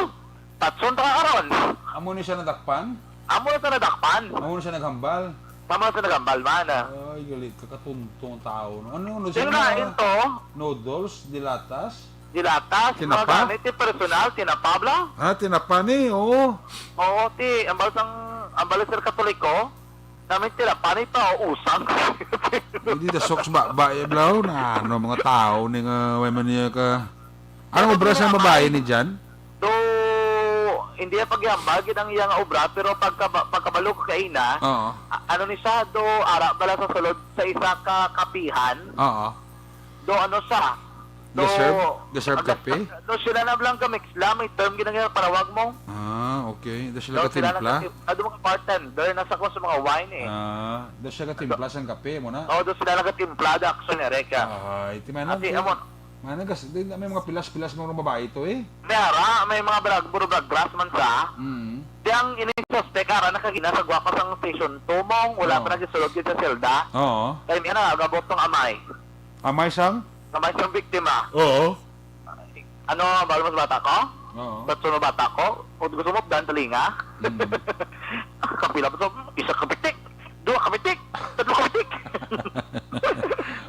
Tatson ta ka karon. Amo ni siya nadakpan? Amo na siya nadakpan. Amo na siya naghambal? Amo na siya naghambal man, ah. Ay, gali ka, katuntong tao, no? Ano, ano siya Yung na? Lain to? Noodles, dilatas? Dilatas, Tinapa? Mga gamit, ti personal, tinapa bla? Ah, tinapa ni, oo. Oo, ti, ang balsang, ang balasir Katoliko, namin tinapa ni pa, o usang. Hindi, the socks ba, ba, eh, bla, na, ano, mga tao, ni nga, way man niya ka, Anong Ano obra sa niya, babae ay? Ni Jan? Do, hindi niya paghambal gid ang iya nga obra, pero pagka-, pagkabalo ko kaina, Oo. a-, ano ni siya, do, ara bala sa sulod sa isa ka kapihan. Oo. Do, ano siya? Do, Deserve? Deserve aga-, kape? Do, sila na lang ka mix la, may term gid ang parawag mo. Ah, okay. Do sila Do, sila katimpla? nagkatimpla. Do, mga bartender, nasa ko sa mga wine eh. Ah, do siya katimpla sang kape mo na? Oo, do sila nagkatimpla, do action, Erika. Ay, ti man Ate, lang, amo, Mana gas, di na may mga pilas-pilas mga babae to eh. May ara, may mga brag, puro brag grass man sa. Mm. Di ang ini suspect, ara, nakagina sa guwapa sang station two mong, wala Oo. pa nagsulod gid sa selda. Oo. Kay niya na, gabot tong amay. Amay sang? Amay sang biktima. Oo. Ano, balo mas bata ko? Oo. Tatsuno bata ko? O gusto mo, dan talinga? Mm. Kapila pa sa, isa ka pitik, duha ka pitik, tatlo ka pitik.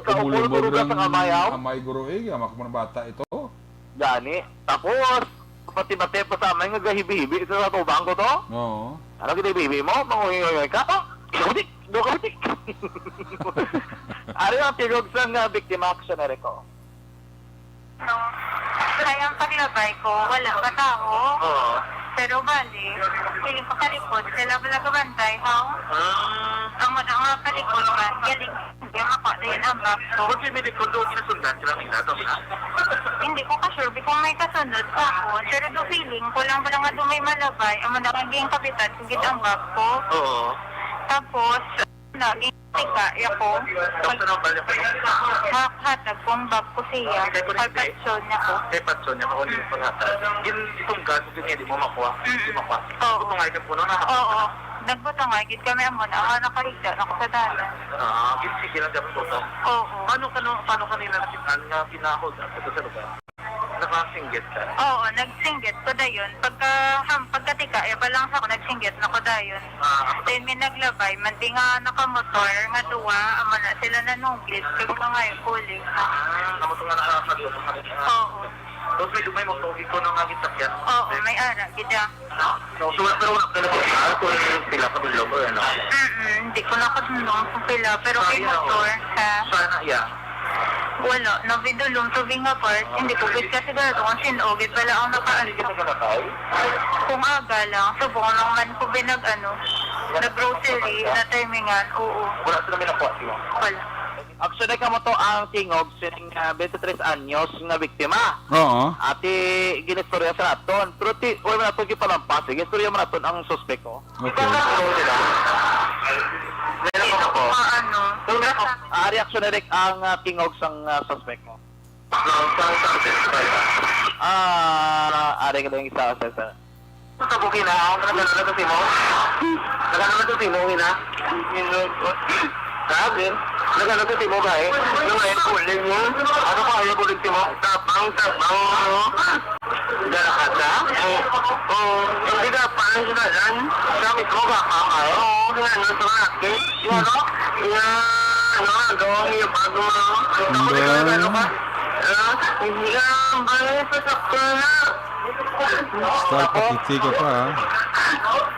Kaupol-upol Umulumog ka lang sa kamayaw. Amay guro eh, amak mo ng bata ito. Gani. Tapos, pati-pati pa sa amay nga gahibi-hibi sa, sa tubang ko to. Oo. Ano ginahibi-hibi mo? Manguhingoy ka? Oh, isa ka pitik, duha ka pitik. Ari ang tingog sang, ah, biktima, aksyon na ko. No. Kaya ang paglabay ko, wala ka tao. Oo. Pero bali, feeling ko kalikod, sila wala gabantay, how? Ah. Ang wala nga kalikod ba, galing, hindi ako din ang bag ko. Kung si Milikod doon, nasundan sila nila, to na? Hindi ko ka-sure, di ko may kasunod sa ako. Pero do feeling ko lang, wala nga do may malabay, ang wala nga ging kapitan, kung gid ang bag ko. Oo. Tapos, Lagi tika, ya ko. Tapos ano ang balik ko? Makakahatag kong bag ko siya. Kay kung hindi, Patson niya ko. Kay Patson niya, kung hindi mo paghatag. Gin-, itong gas, yun nga, di mo makuha. Mm. Di makuha. Oo. Butong ay ka puno na. Oo. Nagbutong ay, gid kami amo na, ah, nakahiga na ko sa dalan. Ah, gid, sige lang, dapat butong. Oo. Paano, paano, paano kanila nakitaan nga pinahold up ito sa lugar? Nakasinggit ka? Oo, nagsinggit ko dayon. Pagka, ham-, pagkatika, eh, pa lang sa ako, nagsinggit na ko dayon. Ah, Then may naglabay, man di nga nakamotor, nga duwa, amo na sila nanugid. Kag mga yung pulis. Ah, kamotor nga nakakadto sa kanila. Oo. Tapos may lumay mo, pogi ko na nga gisakyan. Oo, may ara, gida. No, so, pero wala ka na ba? Kung sila pa bilog, ano? Mm-mm, hindi ko na kadunong kung pila, pero kay Sayang. Motor, ha? Sana, yeah. Wala, navidulong sa Vinga Park, hindi ko gid kasi sigurado kung sin-o gid pala ang nakaano. Hindi ka nakalakay? Kung aga lang, subong lang man ko binag-, ano, nag-grocery, na timingan, oo. Wala sila may nakuha, di ba? Wala. Actually, kamo to ang tingog sining, ah, twenty-three anyos nga biktima. Oo. Ati ginistorya sa naton. Pero ti, wala man nato gipalampas. Ginistorya man naton ang suspek, oh. Okay. Ikaw na, ikaw sila. Meron ako. Ah, ano? Pero meron ako. Ah, reaksyon direct ang, ah, tingog sang, ah, suspek, oh. Sa, sa, sa, sa, sa. Ah, ari ka lang isa, sir, sir. Sa bukina, ako nagano na sa timo? Nagano na sa timo, ina? Grabe. Nagano sa timo, ba, eh? Nung ay buling mo? Ano ka, ay buling timo? Tabang, tabang, ano? Dala ka sa? Oh, oh, hindi ka pa na sinalan. Sa mismo ka pa, ah, oo, ano, sa mga akin. Yung ano? Yung, ano, ang gawang yung bago mo. Tapos ikaw, ano ka? Ah, hindi ka, ba, sa sakto na. Star, pakiti ka pa, ha?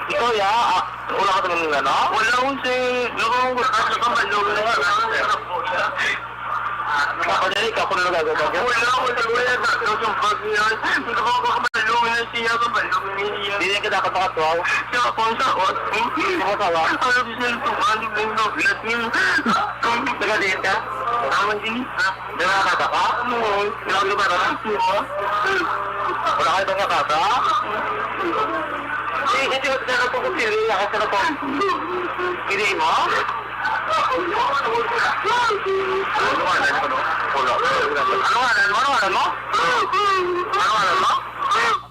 Ikaw, ya, ah, wala ka talagang ano? Wala akong si, wala akong gusto sa kabalo, wala ka. Ako na rin, ako na nagagawa. Wala akong nagagawa sa, sa bag niya. Hindi ko kabalo na siya, kabalo na siya. Hindi niya kita kapakatwaw. Siya ako ang saot. Hindi mo kawa. Ano gusto nito? Ano gusto nito? Taga diin ka? Tama din. Dala ka ba ka? Oo. Dala ka ba ka? Oo. Wala ka ibang nakaka? Hindi, hindi, wala na po kung pili, wala ka na po. Pili mo? Ano nga, ano, ano? Wala. Ano nga, ano, ano, ano mo? Ano nga, ano mo?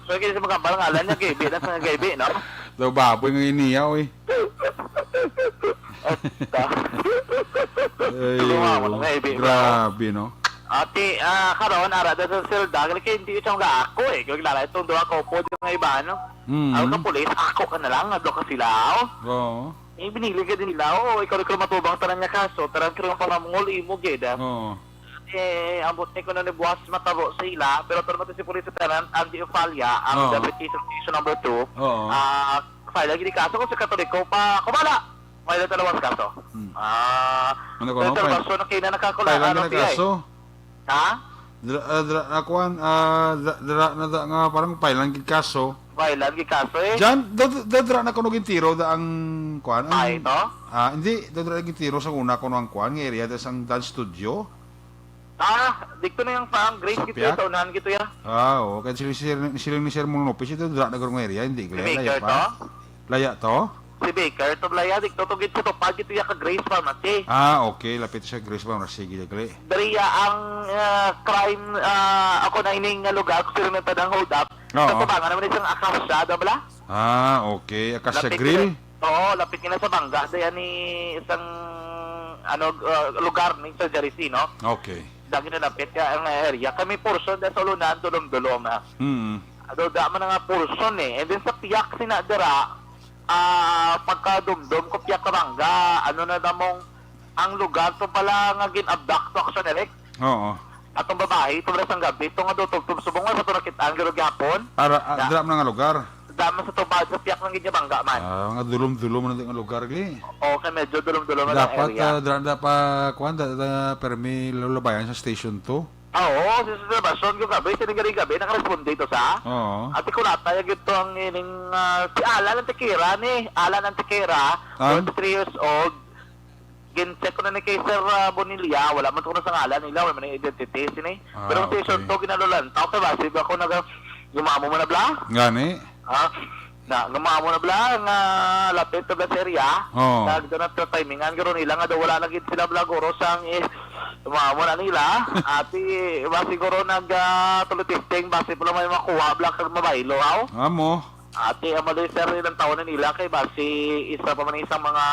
So, kaya sa mga pangalan niya, Gaby, nasa Gaby, no? Daw baboy nga iniyaw, eh. Ay, Tulungan mo na, maybe, grabe, no? Ate, ah, karon, ara da sa selda, kaya hindi siya mga ako, eh. Kaya kilala itong duha ka upo dyan nga iba, no? Mm. Ako ka pulis, ako ka na lang, nga ka sila, oh. Oo. Eh, binili ka din nila, oh, ikaw, ikaw matubang tanan nga kaso, tarang ka lang pamamungol, imo, gid, ah. Oo. Eh, ambot ni kuno ni buwas matabo sa ila, pero turo man si Police Lieutenant Andy Ufalla, ang Oo. Deputy Station Number Two, Oo. ah, file lagi ni kaso kung sa Katoliko pa, kumala! May lang talawas kaso. Hmm. Ah, Ano ko, may no? File, salbasyon na kayo na nakakulaan file lang ng na P I. Kaso? Ha? Dra, ah, dra, na kuan, ah, dra, dra na da nga parang file lang gid kaso. File lang gid kaso, eh. Jan, do, do, dra na kuno gintiro da ang kuan, ang, Ay, ito? Ah, hindi, do dra gintiro sa una kuno ang kuan, nga area da sang dance studio. Ah, dito na yung pang grade Sa gito, Piak? Sa unahan gito, ya. Ah, oo. Kaya sila, sila, sila ni Sir Monopis, ito, dra na gurong area, hindi, kaya Maker laya pa. To? Laya to? Si Baker, to Blaya, di to, to gid sa tupad, gid to ya ka Grace Pharmacy. Ah, okay. Lapit siya, Grace Pharmacy. Sige, gali. Dari ya ang ah, crime, ah, ako na ining nga lugar, kung sino may padang hold up. Oo. Sa tabangan naman isang Acacia, da bala? Ah, okay. Acacia Lapit Grill? na- Oo, lapit nga na sa Bangga. Daya ni isang ano, ah, lugar ni Sir Jerry C, no? Okay. Dagi na lapit ka ang area. Kami portion da sa ulunan, dulom-dulom, ha. Mm. Ado, da man nga portion, eh. And then sa piyak sina dira, ah, pagkadumdom ko piyak ka Bangga, ano na damong ang lugar to pala nga gin-abduct to, Action Eric? Oo. Atong babayi, to bala sang gabi, to nga do, tugtog subong nga sa to nakit-an, giro gyapon. Ara, ah, Da- dira man nga lugar. Dama sa tubad, sa piyak ng Ginjabangga man. Ah, nga dulom-dulom na di nga lugar, gali. Okay, medyo dulom-dulom na ang Dapat, area. ah, dira, dira pa, kuan, da, da, permi lulabayan sa Station two. Ah, oo, sa obserbasyon ko gabi, sining gabi, nakaresponde to sa. Oo. Ati ko nata, yung gito ang ining, ah, si Alan Antequera ni, Alan Antequera, Ang? twenty-three years old. Gin-check ko na ni kay Sir ah, Bonilla, wala man ko na sa ngalan nila, wala man yung identity, sini. Ah, Pero ang station okay. to, ginalulan. Tao ka ba? Sige ako naga, gumamo mo na bla? Gani? Ha? Na, gumamo na bla, nga lapit na bla sa area. Oo. Nagdo na sa timingan, guro nila nga daw wala lagi sila bla, guro sang eh, gumamo na nila. Ati, ba siguro nag ah, tulo testing, basi pala may makuha bla, kag mabaylo, aw? Amo. Ati, ang mali sir, ilang taon na nila kay basi isa pa man isang mga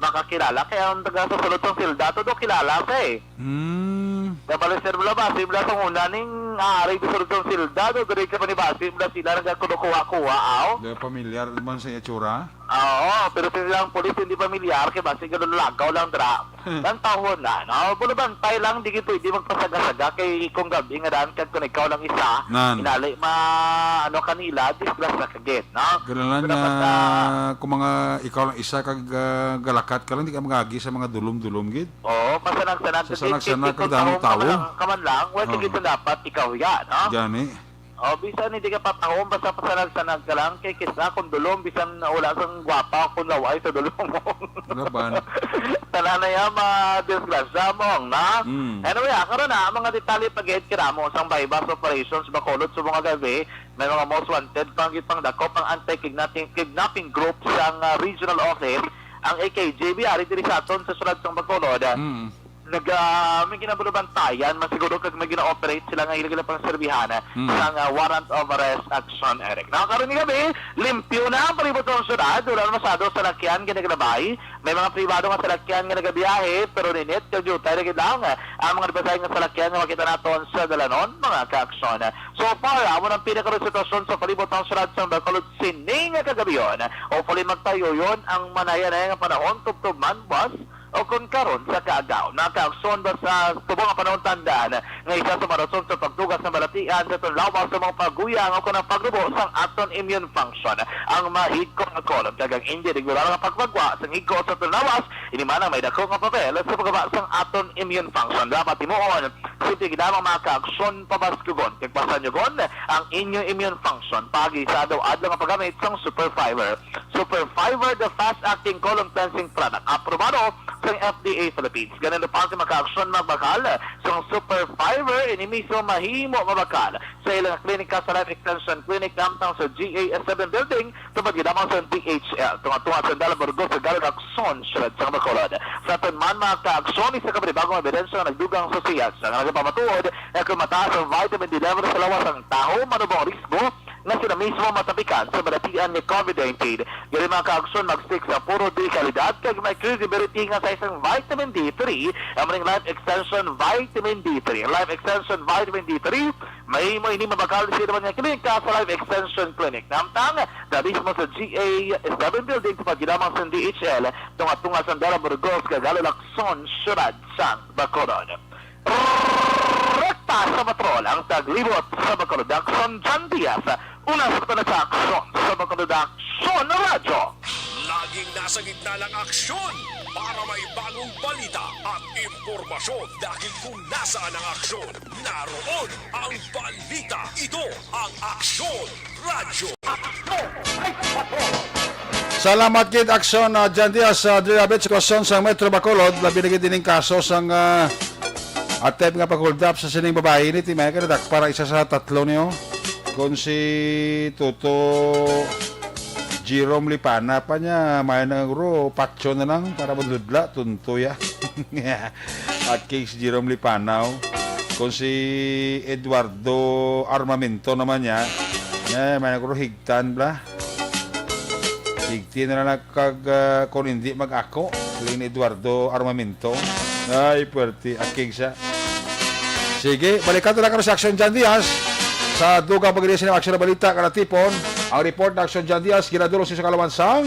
makakilala. Kaya ang taga sa sulod sang silda, todo kilala sa eh. Hmm. Kaya bali sir, bala basi, bala sa una ning ari sa sulod sang silda, do, diri ka pa ni basi, bala sila nagkakuha-kuha, aw. Di pamilyar man sa itsura? Oo, pero sila ang pulis hindi pamilyar, kay basi ganun lagaw lang dra. Ang taon na, no? Pero bantay lang, di pwede magpasaga-saga kay kung gabi nga daan kag kung ikaw lang isa, Nan. Inali ma, ano kanila, disgrasya kagid, no? Ganalan Pero nga basta, kung mga ikaw lang isa kag ah, galakat ka lang, di ka magagi sa mga dulom-dulom gid. Oo, pasanag-sanag Sa sanag-sanag kung kag damo taong ka tawo. man lang, ka man lang, well, Oo. kagid na dapat ikaw ya, no? Gani. O, bisan hindi ka patahom, basta pasanag-sanag ka lang, kay kisa kung dulom, bisan wala sang gwapa, kung laway sa dulom mo. Laban. Tanan na yan, madisgrasya mo, na? Mm. Anyway, ah, karon na, ang mga detalye pagid kinamo sang buy-bust operations Bacolod sa mga gabi, may mga most wanted pang gipangdakop ang anti-kidnapping kidnapping group sang ah, regional office, ang A K G B, ari diri sa aton sa syudad sang Bacolod. Mm. Nag, ah, may ginabulubantayan, man siguro kag may gina-operate sila nga ila pang serbihan Mm. sang ah, warrant of arrest action, Eric. Now, karon nga gabi, limpyo na ang palibot sang syudad, wala na masyado salakyan ginaglabay. May mga pribado nga salakyan nga nagabiyahe, pero ninit kag diutay na gid lang ang mga nagpasay nga salakyan nga makita naton sa dalanon, mga kaaksyon. So far, amo nang pinakaron sitwasyon sa palibot sang syudad sang Bacolod sining nga kagabion. Hopefully, magtayuyon ang manaya-naya nga panahon, tubtob man buwas o kon karon sa kaagaw. Mga kaaksyon, basta sa tubo nga panahon, tandaan nga isa sa mga rason sa pagtugas ng balatian sa aton lawas sa mga paguyang o kon ang pagrubo sang aton immune function. Ang mahigko nga kolon kag ang hindi regular nga pagpagwa sang higko sa aton lawas, ini man ang may dako nga papel sa paggaba sang aton immune function. Dapat himuon, simple gid lamang, mga kaaksyon, pabaskugon kag pasanyugon ang inyo immune function paagi sa adlaw-adlaw nga paggamit sang Super Fiber. Super Fiber, the fast-acting colon cleansing product, aprobado sang F D A Philippines. Ganun pa ang mga kaaksyon, magbakal sang Super Fiber, ini mismo mahimo mabakal sa ilang klinika sa Life Extension Clinic, namtang sa G A S seven Building, tupad gid lamang sa D H L, tunga-tunga sa Dala Burgos, sa Galon Aksyon, Syudad sang Bacolod. Sa aton man, mga kaaksyon, isa ka panibagong ebidensya nga nagdugang sa siyensya nga nagapamatuod nga kung mataas ang vitamin D level sa lawas sang tawo, manubong risgo nga sila mismo matapikan sa balatian ni COVID nineteen. Diri, mga kaaksyon, mag-stick sa puro de kalidad kag may credibility nga sa isang vitamin D three, ang maning Life Extension Vitamin D three. Ang Life Extension Vitamin D three, mahimo ini mabakal sa naman nga klinika sa Life Extension Clinic. Namtang na mismo sa G A seven Building, tupad gid lamang sa D H L, tunga-tunga sa Dala Burgos, kag Galon Aksyon, Syudad sang Bacolod. Rekta sa patrol ang taglibot sa Bacolod Aksyon, John Diaz. Una sa pala sa Aksyon sa Bacolod Aksyon Radyo. Laging nasa gitna ng aksyon para may bagong balita at impormasyon, dahil kung nasaan ang aksyon, naroon ang balita. Ito ang Aksyon Radyo. Salamat gid, Aksyon, uh, John Diaz, sa Dre Rabbit, sa sitwasyon sa Metro Bacolod, labi na gid ining kaso sang uh, attempt nga pag-hold up sa sining babayi ni Timay Kadadak para isa sa tatlo niyo. Kung si Toto Jerome Lipana pa niya, may na guro, patso na lang para madudla, tunto ya. At kay si Jerome Lipana, oh. Kung si Eduardo Armamento naman niya, eh, may na guro, higtan bla. Higti na lang kag, ah, kung hindi mag-ako, siling ni Eduardo Armamento. Ay, puwerte. Akig siya. Sige, balikan ta na karon si Action John Diaz. Sa dugang pagdiri sa Action na Balita, karatipon, ang report na Action John Diaz, ginadulong sa kalawan sang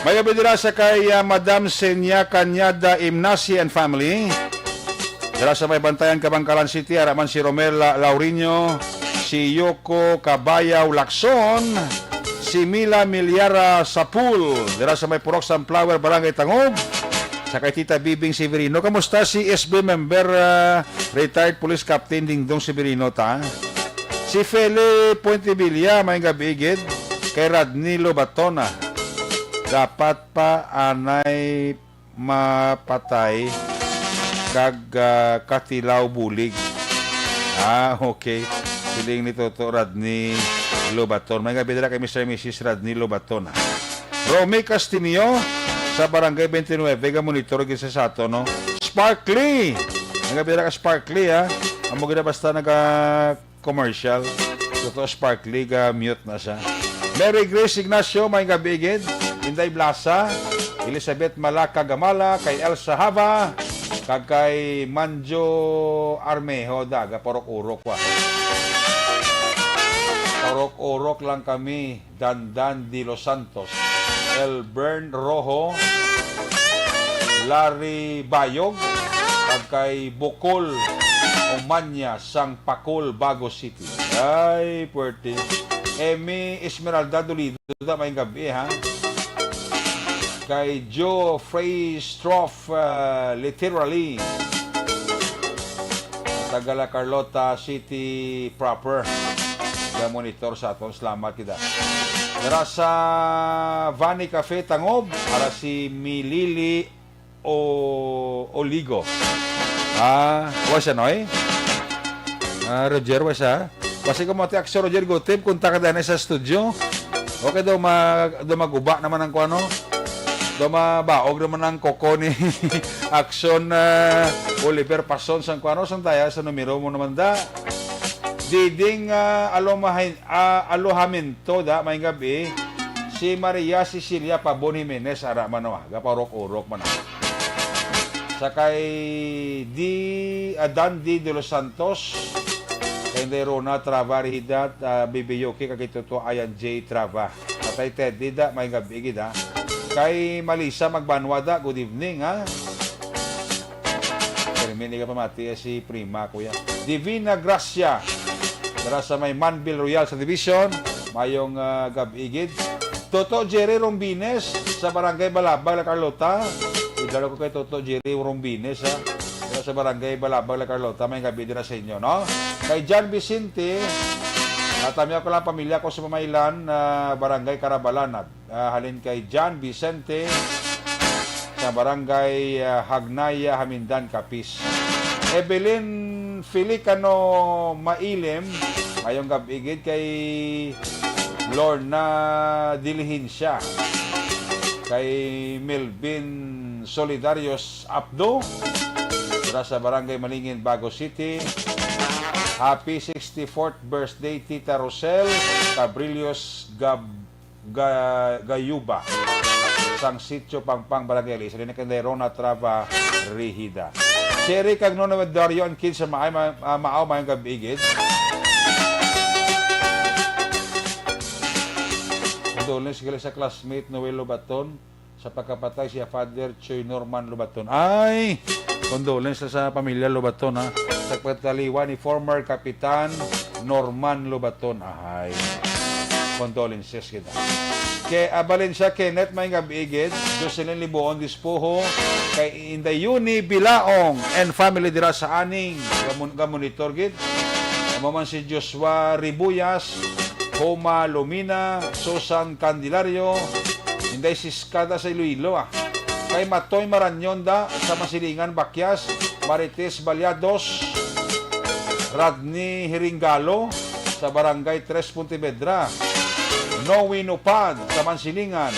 May gabi dira sa kay, ah, Madam Senia Cañada Imnasi and family. Dira sa may Bantayan, Kabankalan City, ara man si Romel, ah, Laurinio, si Yoko Kabayaw Lacson, si Mila Miliara Sapul, dira sa may Purok Sunflower, Barangay Tangub, sa kay Tita Bibing Severino. Kamusta si S B member, ah, retired police captain Dingdong Severino, ta? Si Feli Puentevilla, may gabi gid, kay Radnilo Batona. Dapat pa anay mapatay kag, ah, katilaw bulig. Ah, okay. Siling ni Toto Radnilo Baton. May gabi dira kay Mister and Missus Radnilo Baton, ah. Romy Castillo sa Barangay twenty-nine, ga monitor gid sa sato, no? Sparkly! May gabi dira ka Sparkly, ha? Amo gid na basta naga commercial. Totoo, Sparkly, ga mute na siya. Mary Grace Ignacio, may gabi gid. Inday Blasa, Elizabeth Malaka Gamala, kay Elsa Hava, kag kay Manjo Armejo, daga, paurok-urok wa. Paurok-urok lang kami, Dandan de los Santos, Elbern Rojo, Larry Bayog, kag kay Bukol Umanya sang Pakol, Bago City. Ay, puwerte. Emmy Esmeralda Dolido, da, may gabi, ha? Kay Joe Frey Stroff, ah, literally. Taga La Carlota City proper. Ga monitor sa aton. Salamat kita. Dara sa Vani Cafe, Tangob, para si Milili o Oligo. Ah, wa siya, Noy? Ah, Roger, wa siya? Basi ko mo ti Aksyon, Roger Gutib, kontak ka daan sa studio. Okay daw, ma-, daw maguba naman ang kuano. Daw mabaog naman ang koko ni Aksyon, ah, Oliver Pason sang kuano, sang taya sa numero mo naman da. Diding, ah, Alomahin-, ah, Alojamiento da, may gabi. Si Maria Cecilia Pabon Jimenez, ara man, oh, gapaurok-urok man, ah. Sa kay Di, ah, Dandy de los Santos, kay Inday Rona Trava Rihida, ah, Bibi Yoki, kag kay Toto Ayan J Trava. Patay Teddy da, may gabi gid, ha. Kay Malisa Magbanwa da, good evening, ha. Pero may hindi ka pamati, eh, si Prima, kuya. Divina Gracia, dara sa may Manville Royal sa Division, mayong, ah, gab-i gid. Toto Jerry Rombines sa Barangay Balabag, La Carlota. Idalo ko kay Toto Jerry Rombines, ha. Dira sa Barangay Balabag, La Carlota, may gabi dira sa inyo, no? Kay John Vicente, ah, tamiya ko lang pamilya ko sa Pamaylan, ah, Barangay Carabalan, ah, halin kay John Vicente sa Barangay, ah, Hagnaya, Hamindan, Capiz. Evelyn Filicano Mailim, mayong gab-i gid kay Lorna Diligencia, kay Melvin Solidarios Apdo, dira sa Barangay Malingin, Bago City. Happy sixty-fourth birthday, Tita Rosel Cabrillos Gab-, Ga-, Gayuba, sang Sitio Pangpang, Barangay Aliso. Din kay Rona Trava Rihida. Sherry kag Nono Dario and kids sa Maay, Ma-, ah, Maaw, mayong gab-i gid. Condolence gali sa classmate Noel Lobaton sa pagkapatay siya Father Choy Norman Lobaton. Ay, condolence sa pamilya Lobaton, ha. Sa pagkataliwan ni former Kapitan Norman Lobaton. Ahay. Condolences kita. Kay, ah, Valencia Kenneth, may gabi gid. Jocelyn Libuon Dispuho, kay Inday Yuni Bilaong and family dira sa Aning. Gamun-, gamonitor gid. Amo man si Joshua Ribuyas, Homa Lumina, Susan Candelario, Inday Siskada sa Iloilo, ah. Kay Matoy Maranyon da sa Masilingan, Bakyas, Marites Baliados, Radney Hiringalo sa Barangay Tres Pontevedra, Noe Nupad sa Mansilingan,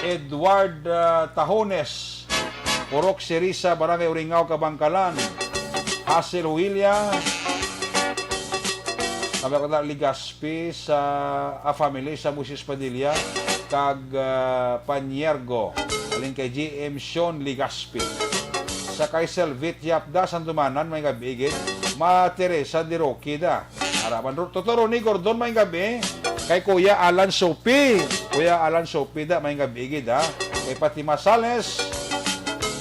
Edward, ah, Tahones, Purok Sirisa, Barangay Uringaw, Kabangkalan, Hazel Huilla, kami ko na Ligaspi sa, ah, family sa Moises Padilla, kag, ah, Panyergo, alin kay G M Sean Ligaspi. Sa kay Selvit Yapda, Sandumanan, may gabi gid. Ma Teresa de Roque da. Araman, Ro-, Toto Ronnie Gordon, may gabi. Kay Kuya Alan Sopi. Kuya Alan Sopi da, may gabi gid, ha. Kay Fatima Sales,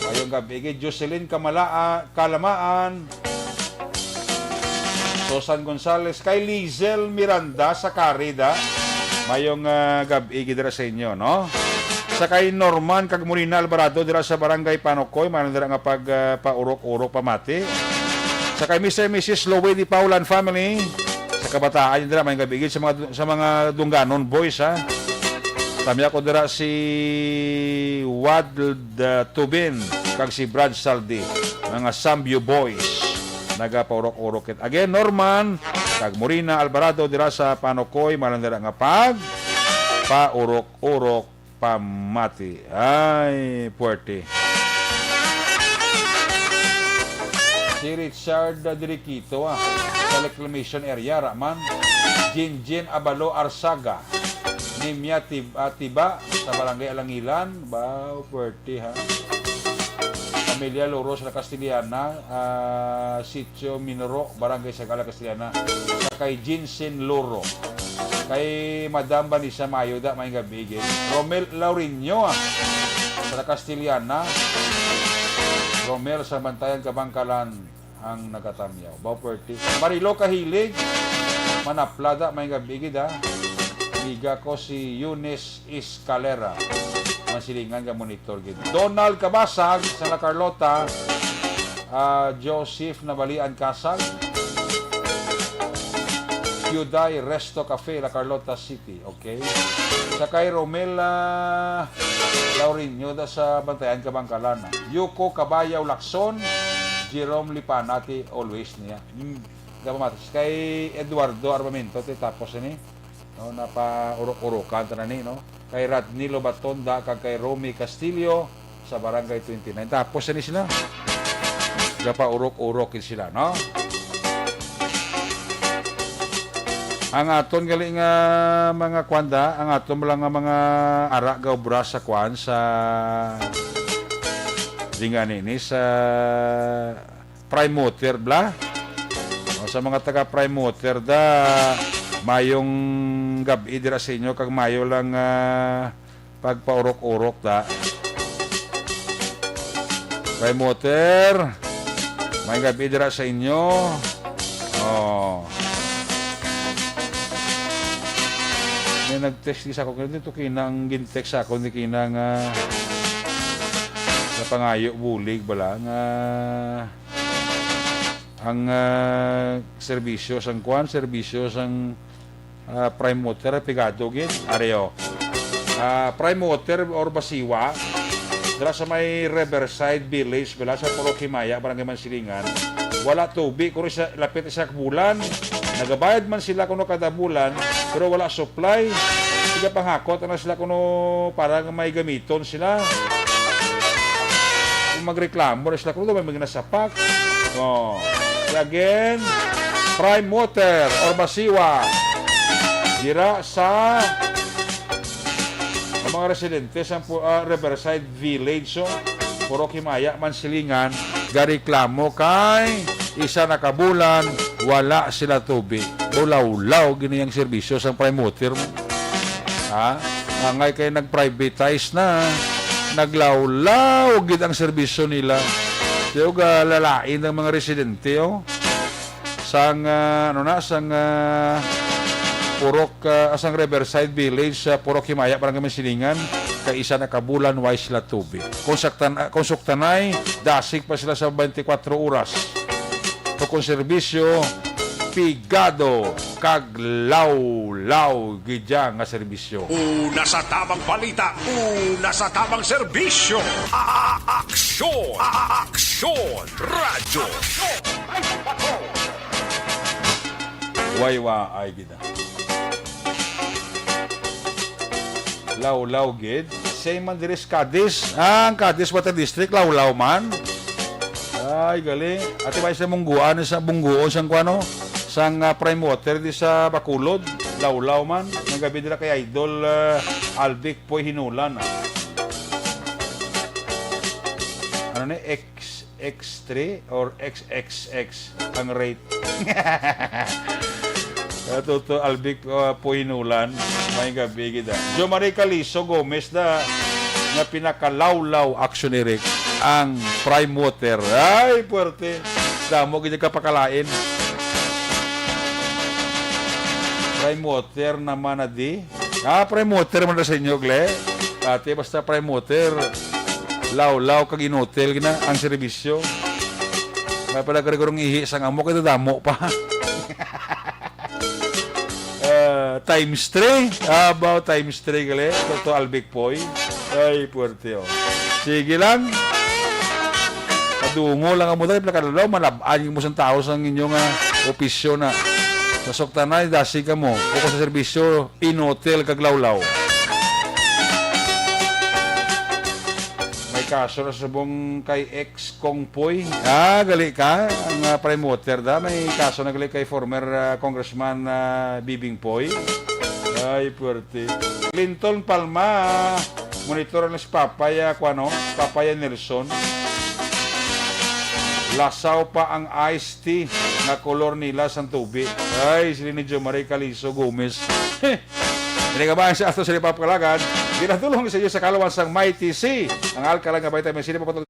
mayong gabi gid. Jocelyn Kamalaa-, Kalamaan. Susan Gonzales, kay Lizel Miranda sa Carida. Mayong, ah, gab-i gid dira sa inyo, no? Sa kay Norman kag Molina Alvarado dira sa Barangay Panokoy, mayroon dira nga pag, ah, paurok-urok pamati. Sa kay Mister and Missus Lowe Di Paula and family, sa kabataan dira, may gab-i gid sa mga, sa mga Dungganon boys, ha. Tami ako dira si Wad, ah, Tubin kag si Brad Saldi, mga Sambio boys. Nagapaurok-urok it. Again, Norman kag Morina Alvarado dira sa Panokoy, malang dira nga pag paurok-urok pamati. Ay, puwerte. Si Richard Diriquito, ah, sa reclamation area, Raman. Jinjin Abalo Arsaga. Nimia Tib-, ah, Tiba sa Barangay Alangilan. Wow, puwerte, ha? Pamilya Loro sa Castellana, ah, Sitio Minoro, Barangay Sagala, Castellana. Sa kay Jinsen Loro. Kay Madam Vanessa Mayo, da, may gabi, gid. Romel Laurinio, ah, sa Castellana. Romel sa Bantayan, Kabangkalan. Ang nagatamyaw. Baw, pwerte. Marilo Kahilig, manaplada, may gabi gid, ha. Amiga ko si Eunice Escalera. Masilingan nga monitor gid. Donald Kabasag sa La Carlota, ah, Joseph Nabalian Kasag, Hyundai Resto Cafe, La Carlota City. Okay. Sa kay Romel, ah, Laurinio da sa Bantayan, Kabangkalan. Yuko Kabayaw Lacson, Jerome Lipanati, always niya. Hmm. Gapamatis kay Eduardo Armamento, ti tapos ini. No, napaurok-urokan tanan ni, no? Kay Radnilo Batonda kag kay Romy Castillo sa Barangay twenty-nine. Tapos ini sila. Gapaurok-urok gid sila, no? Ang aton gali nga mga kwanda, ang aton lang nga mga ara nga obra sa kwan, sa di nga nini, sa Prime Water, bla? O, sa mga taga Prime Water, da, mayong gab-i dira sa inyo, kag mayo lang, ah, pagpaurok-urok, da. Prime Water, may gabi dira sa inyo. Oh. May nag-text di sa ako, dito kinang gin-text sa ako ni kinang, ah, sa pangayo bulig bala nga ang, ah, serbisyo sang kwan, serbisyo sang, ah, Prime Water, pigado gid. Areo. Ah, Prime Water or Basiwa, dira sa may Riverside Village, bala sa Purok Himaya, Barangay Mansilingan. Wala tubi, kung sa, lapit sa bulan. Nagabayad man sila kuno kada bulan, pero wala supply. Sige, panghakot na sila kuno para nga may gamiton sila. Kung magreklamo na sila, kung may mga nasapak. Oh. Kaya again, Prime Water or Basiwa. Dira sa ang mga residente sa pu-, ah, Riverside Village, so, Purok Himaya, Mansilingan, gareklamo kay isa na ka bulan, wala sila tubi. Bulawlaw gini ang serbisyo sang Prime Water mo. Ha? Angay kay nag-privatize na, naglawlaw gid ang serbisyo nila. Tiyo ga lalain ang mga residente, oh. Sang, ah, ano na, sang, ah, Purok, ah, sang Riverside Village, sa Purok Himaya, Barangay Mansilingan, kay isa na ka bulan, way sila tubi. Kung saktan-, ah, kung suktanay, dasig pa sila sa twenty-four oras. O kung serbisyo, pigado kag lawlaw gid ya nga serbisyo. Una sa tamang balita, una sa tamang serbisyo. A-, aksyon, a-, aksyon, radyo. Waywaay gid. Lawlaw gid. Same man diri sa Cadiz. Ah, ang Cadiz Water District, lawlaw man. Ay, gali. Ati ba sa Mungguan, sa Bungguon, sang kuano? Sang, ah, Prime Water di sa Bacolod. Lawlaw man. Ang gabi nila kay Idol, ah, Alvic Poy Hinulan, ah. Ano ni? X X three or X X X ang rate. Katuto, Alvic, uh, Puhinulan, may gabi gid, ah. Jo Marie Caliso Gomez na nga pinakalawlaw aksyon ni Rick ang Prime Water. Ay, puwerte. Damo gid kapakalain. Prime Water naman na di. Ah, Prime Water man na sa inyo, Gle. Ate, basta Prime Water, lawlaw kag inutil na ang serbisyo. May pala kari kurong ihi sang amo, kay damo pa. Ah, times three. Ah, about times three, gali. Toto Albic Poy. Ay, puwerte, oh. Sige lang. Padungo lang amo dali, pila kalalaw, malab-an mo sang tao sang inyo nga opisyo na. Sa suktanay, dasig kamo. O kung sa serbisyo, inutil kag lawlaw. May kaso na subong kay ex Kong Poy. Ah, gali ka. Ang, ah, Prime Water da. May kaso na gali kay former, ah, Congressman, ah, Bibing Poy. Ay, puwerte. Clinton Palma, monitor na si Papaya, kuwano? Papaya Nelson. Lasaw pa ang iced tea nga kolor nila sang tubi. Ay, sila ni Jo Marie Calizo Gomez. Ini ka ba sa ato sa Lipap Kalagan? Ginadulong sa iyo sa kalawan sang Mighty C. Ang alkaline nga vitamin C na papatol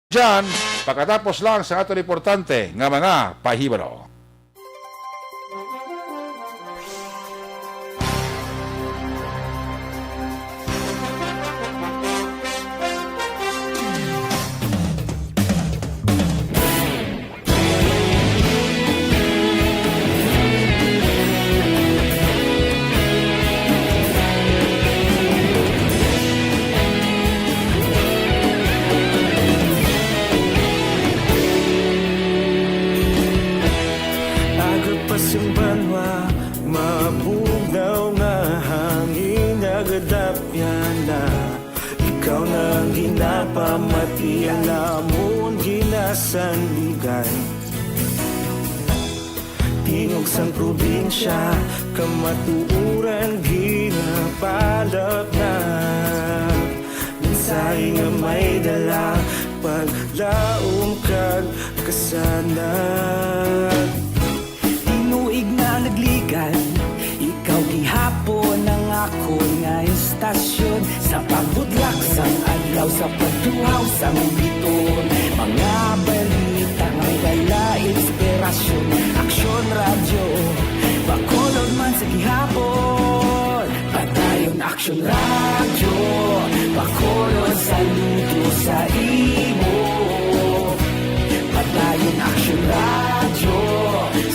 Diyan, pagkatapos lang sa aton importante nga mga pahibalo. Agod pa sing banwa, mabugnaw nga hangin, nagadapyan na. Ikaw na ang ginapamati, ang amon ginasandigan. Tingog sang probinsya, kamatuoran ginabalak na. Mensahe nga may dala, paglaom kag kasanag. Tinuig na nagligad, ikaw gihapon ang akon nga istasyon. Sa pagbudlak sang adlaw, sa pagtuhaw sang biton, mga balita may dala inspirasyon. Aksyon Radyo, Bacolod man sa gihapon. Padayon Aksyon Radyo, Bacolod, saludo sa imo. Padayon Aksyon Radyo,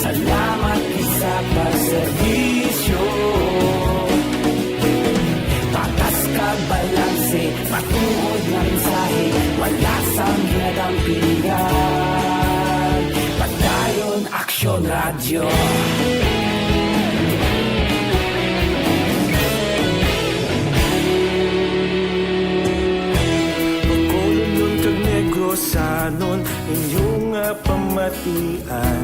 salamat gid sa pagserbisyo. Patas kag balanse, matuod nga mensahe, wala sang ginadampingan. Padayon Aksyon Radyo. Bacolodnon kag Negrosanon, inyo nga pamatian.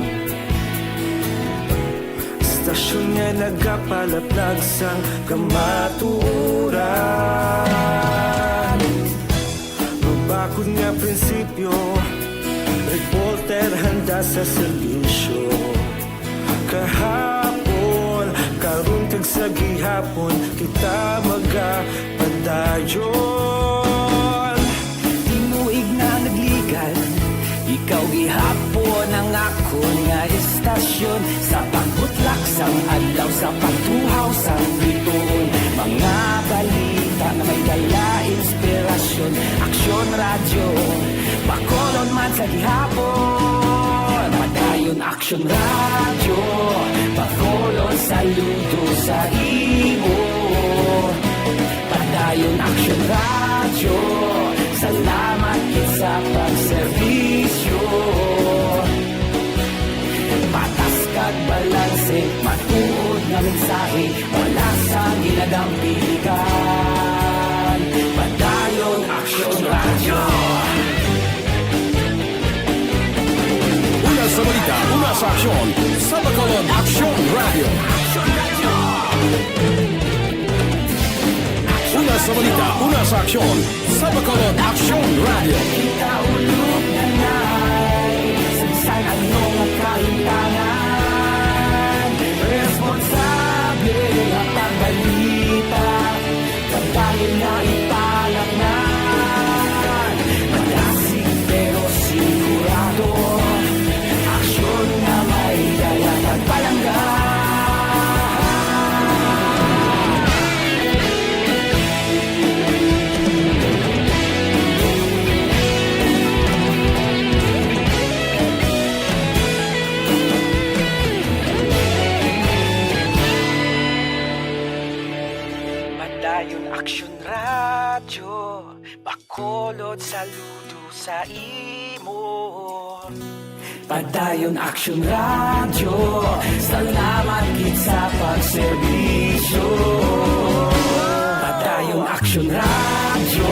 Istasyon nga nagapalaplag sang kamatuoran. Mabakod nga prinsipyo, reporter handa sa serbisyo. Kahapon, karon kag sa gihapon, kita magapadayon. Tinuig na nagligad, ikaw gihapon ang akon nga istasyon. Sa pagbutlak sang adlaw, sa pagtuhaw sang bituon, mga balita nga may dala inspirasyon. Aksyon Radyo, Bacolod man sa gihapon. Padayon Aksyon Radyo, Bacolod, saludo sa imo. Padayon Aksyon Radyo, salamat gid sa pagserbisyo. Patas kag balanse, matuod nga mensahe, wala sang ginadampigan. Padayon Aksyon Radyo. Una sa balita, una sa aksyon, sa Bacolod Aksyon Radyo. Una sa balita, una sa aksyon, sa Bacolod Aksyon Radyo. Kita ulog na nay, sa bisan ano nga kahimtangan, responsable nga Radyo Bacolod, saludo sa imo. Padayon Aksyon Radyo, salamat gid sa pagserbisyo. Padayon Aksyon Radyo,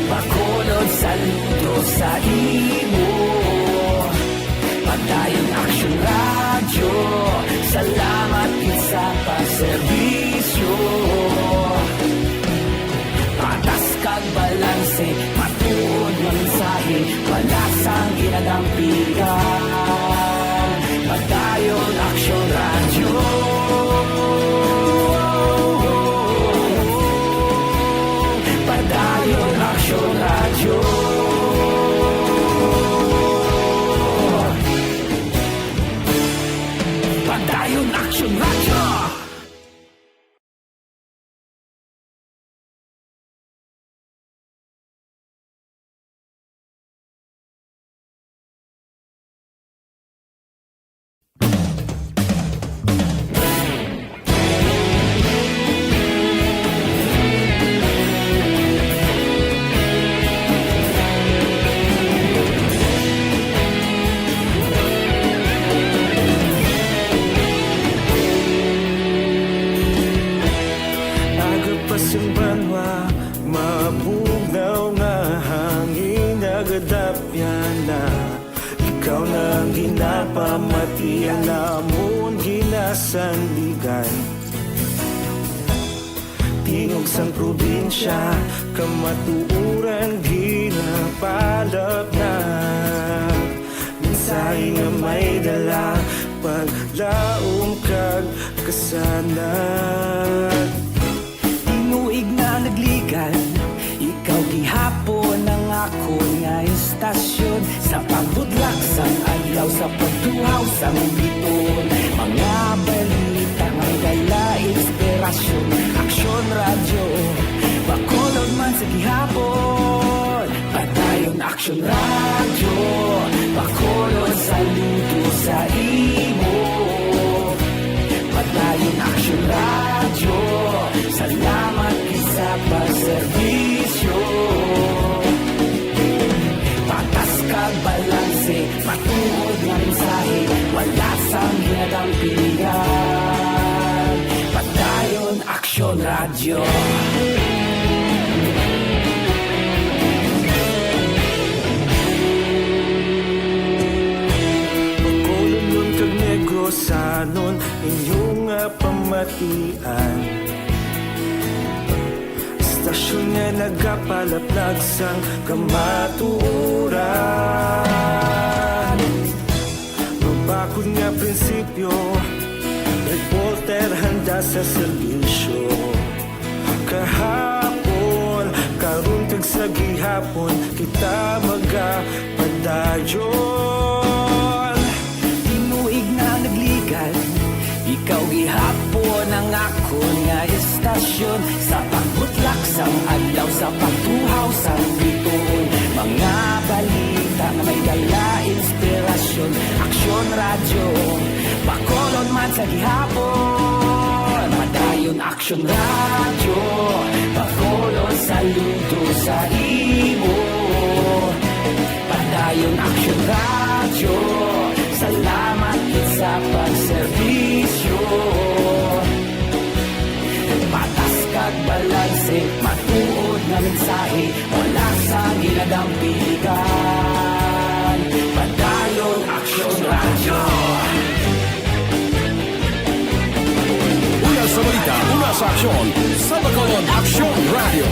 Bacolod, saludo sa imo. Padayon Aksyon Radyo, salamat gid sa pagserbisyo. Patas kag balanse, matuod nga mensahe, wala sang ginadampigan. Padayon Aksyon Radyo. Padayon Aksyon Radyo. Padayon Aksyon Radyo. Aga pa sang banwa, mabugnaw nga hangin nagadapyan na. Ikaw na ang ginapamati, ang amon ginasandigan. Tingog sang probinsya, kamatuoran ginapalapnag. Mensahe nga may dala, paglaom kag kasanag. Tinuig na nagligan, ikaw gihapon ang akon nga istasyon. Sa pagbudlak sang adlaw, sa pagtuhaw sang biton, mga balita nga may dala inspirasyon. Aksyon Radyo, Bacolod man sa gihapon. Padayon Aksyon Radyo, Bacolod, saludo sa imo. Padayon Aksyon Radyo, salamat gid sa pagserbisyo. Patas kag balanse, matuod nga mensahe, wala sang ginadampigan. Padayon Aksyon Radyo. Bacolodnon kag Negrosanon, inyo nga pamatian. Istasyon nga nagapalaplag sang kamatuoran. Mabakod nga prinsipyo, reporter handa sa serbisyo. Kahapon, karon kag sa gihapon, kita magapadayon. Tinuig na nagligan, ikaw gihapon ang akon nga istasyon. Sa pagbutlak sang adlaw, sa pagtuhaw sang bituon, mga balita nga may dala inspirasyon. Aksyon Radyo, Bacolod man sa gihapon. Padayon Aksyon Radyo, Bacolod, saludo sa imo. Padayon Aksyon Radyo, salamat gid sa pagserbisyo. Patas kag balanse, matuod nga mensahe, wala sang ginadampigan. Padayon Aksyon Radyo. Una sa balita, una sa aksyon, sa Bacolod Aksyon Radyo.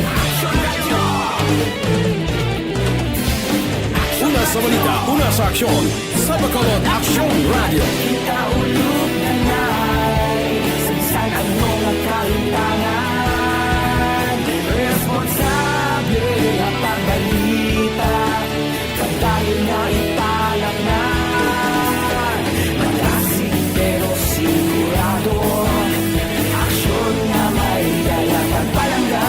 Una sa balita, una sa aksyon, sa Bacolod Aksyon Radyo. Kita ulog na nay, sa bisan ano nga kahimtangan, responsable ang pagbalita. Padayon nga ipalapngan, malasig pero sigurado. Aksyon nga may dala pagpalangga.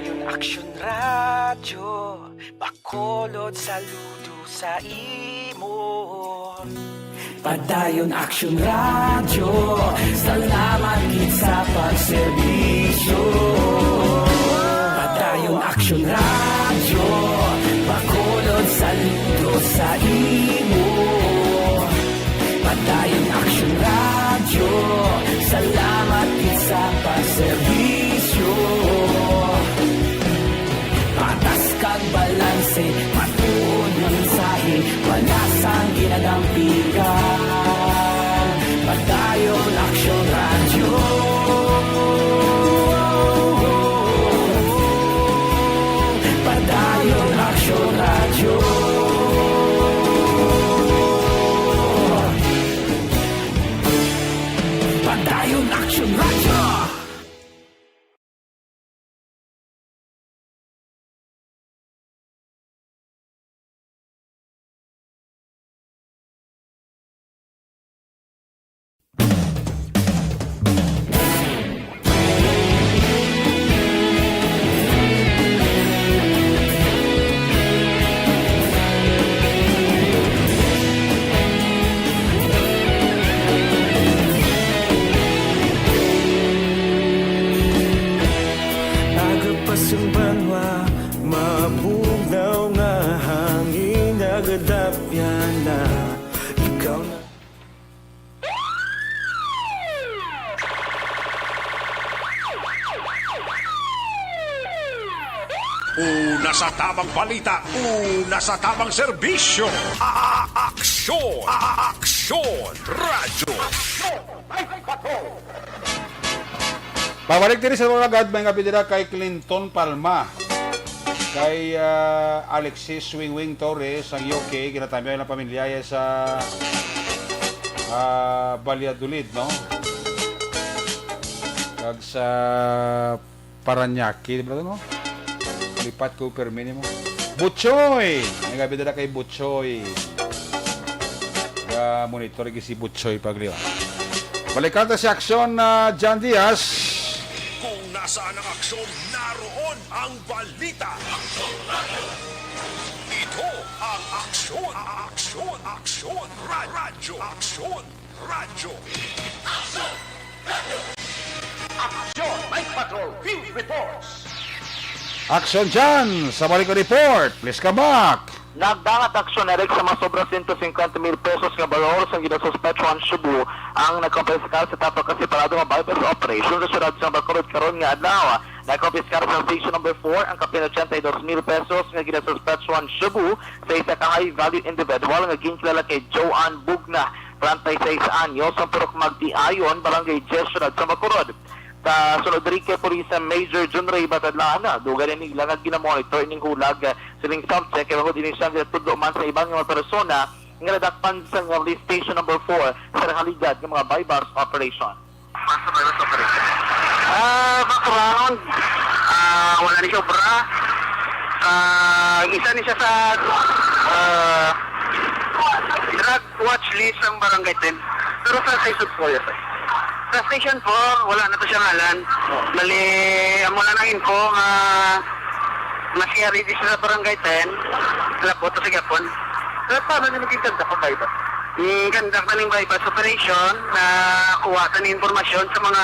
Action Radyo, Bacolod, saludo sa imo. Padayon Action Radyo, salamat gid sa pagserbisyo. Padayon Action Radyo, Bacolod, saludo sa imo. Padayon Action Radyo, salamat gid sa pagserbisyo. Patas kag balanse, matuod nga mensahe, wala sang ginadampigan. Padayon Action Radyo. Padayon Action Radyo. Padayon Action Radyo. Agapas ang banwa, mabugnaw nga hangin, nagadapyan na ikaw na. Una sa tamang balita, una sa tamang serbisyo. A-, a-, aksyon, a-, a-, aksyon, radyo. Aksyon, ay, patrol. Pabalik diri sa mga agad, may nga bidira kay Clinton Palma, kay, ah, Alexis Wingwing Torres, ang U K, ginatamyaw ilang pamilya sa, ah, Valladolid, no? Kag sa Parañaque, di ba, no? Lipat ko permi nimo. Butchoy! May nga bidira kay Butchoy. Ga-monitor lagi si Butchoy Pagliwan. Balikan ta si aksyon na John Diaz. Kung nasaan ang aksyon, naroon ang balita. Ito ang aksyon, aksyon, aksyon, ra-, radyo, aksyon, radyo. Aksyon, Night Patrol, Field Reports. Aksyon dyan sa balik report. Please come back. Nagdangat aksyon, Eric, sa mga sobra sento singkwenta mil pesos nga balor sang ginasuspetsohan Shabu ang nagkompiskar sa tapak ka separado nga buy-bust operation sa siyudad sang Bacolod karon nga adlaw. Nagkompiskar sa Station Number four ang kapin ochenta y dos mil pesos nga ginasuspetsohan Shabu sa isa ka high-value individual nga ginkilala kay Joanne Bugna, treinta y seis anyos, ang purok Magtiayon, Barangay Diez, siyudad sang Bacolod. Sa sunod diri kay Police Major John Ray Batadlan, dugay na nila nga ginamonitor ining hulag, ah, sining subject, kay bangod ini siya ginatudlo man sa iban nga mga persona nga nadakpan sa nga Police Station Number four sa nakaligad nga mga buy-bust operation. Basta virus operation. Ah, background, ah, wala ni siya obra. Ah, isa ni siya sa, ah, drug watch list ang Barangay Ten. Pero sa Station four, yes, sir. Sa Station four, wala na to siya ngalan. Bali, amo lang ang info nga mas i-ready siya sa Barangay Ten. Labot to sa gyapon. Pero paano niyo maging ganda kung kaiba? Mm, ganda ka ning buy-bust operation na kuha ta ni impormasyon sa mga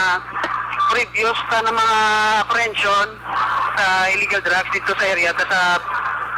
previous ta na mga apprehension sa illegal drugs dito sa area ta sa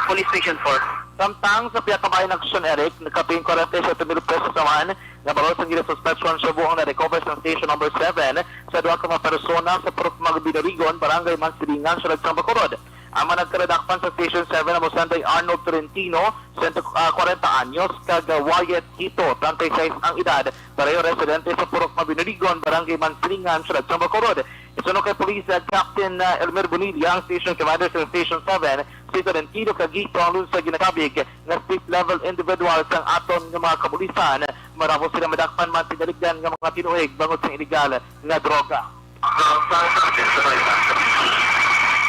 Police Station four. Samtang sa pihak ka bahin aksyon, Eric, nagkapin kwarenta y siyete mil pesos naman nga balor sang ginasuspetsohan Shabu ang na-recover sa Station Number seven sa duha ka mga persona sa Purok Magbinurigon, Barangay Mansilingan, Siyudad sang Bacolod. Ang mga nagkaradakpan sa Station seven amo sanday Arnold Tolentino, sento, ah, kwarenta anyos, kag, ah, Wyatt Quito, treinta y seis ang edad, pareho residente sa Purok Mabinurigon, Barangay Mansilingan, Siyudad sang Bacolod. Suno kay Police, ah, Captain, ah, Elmer Bonilla, ang Station Commander sa Station seven, si Tolentino kag Quito ang lunsad ginakabig nga street level individual sang aton nga mga kapulisan. Maramo sila madakpan man tinaligdan nga mga tinuig bangod sa iligal nga droga.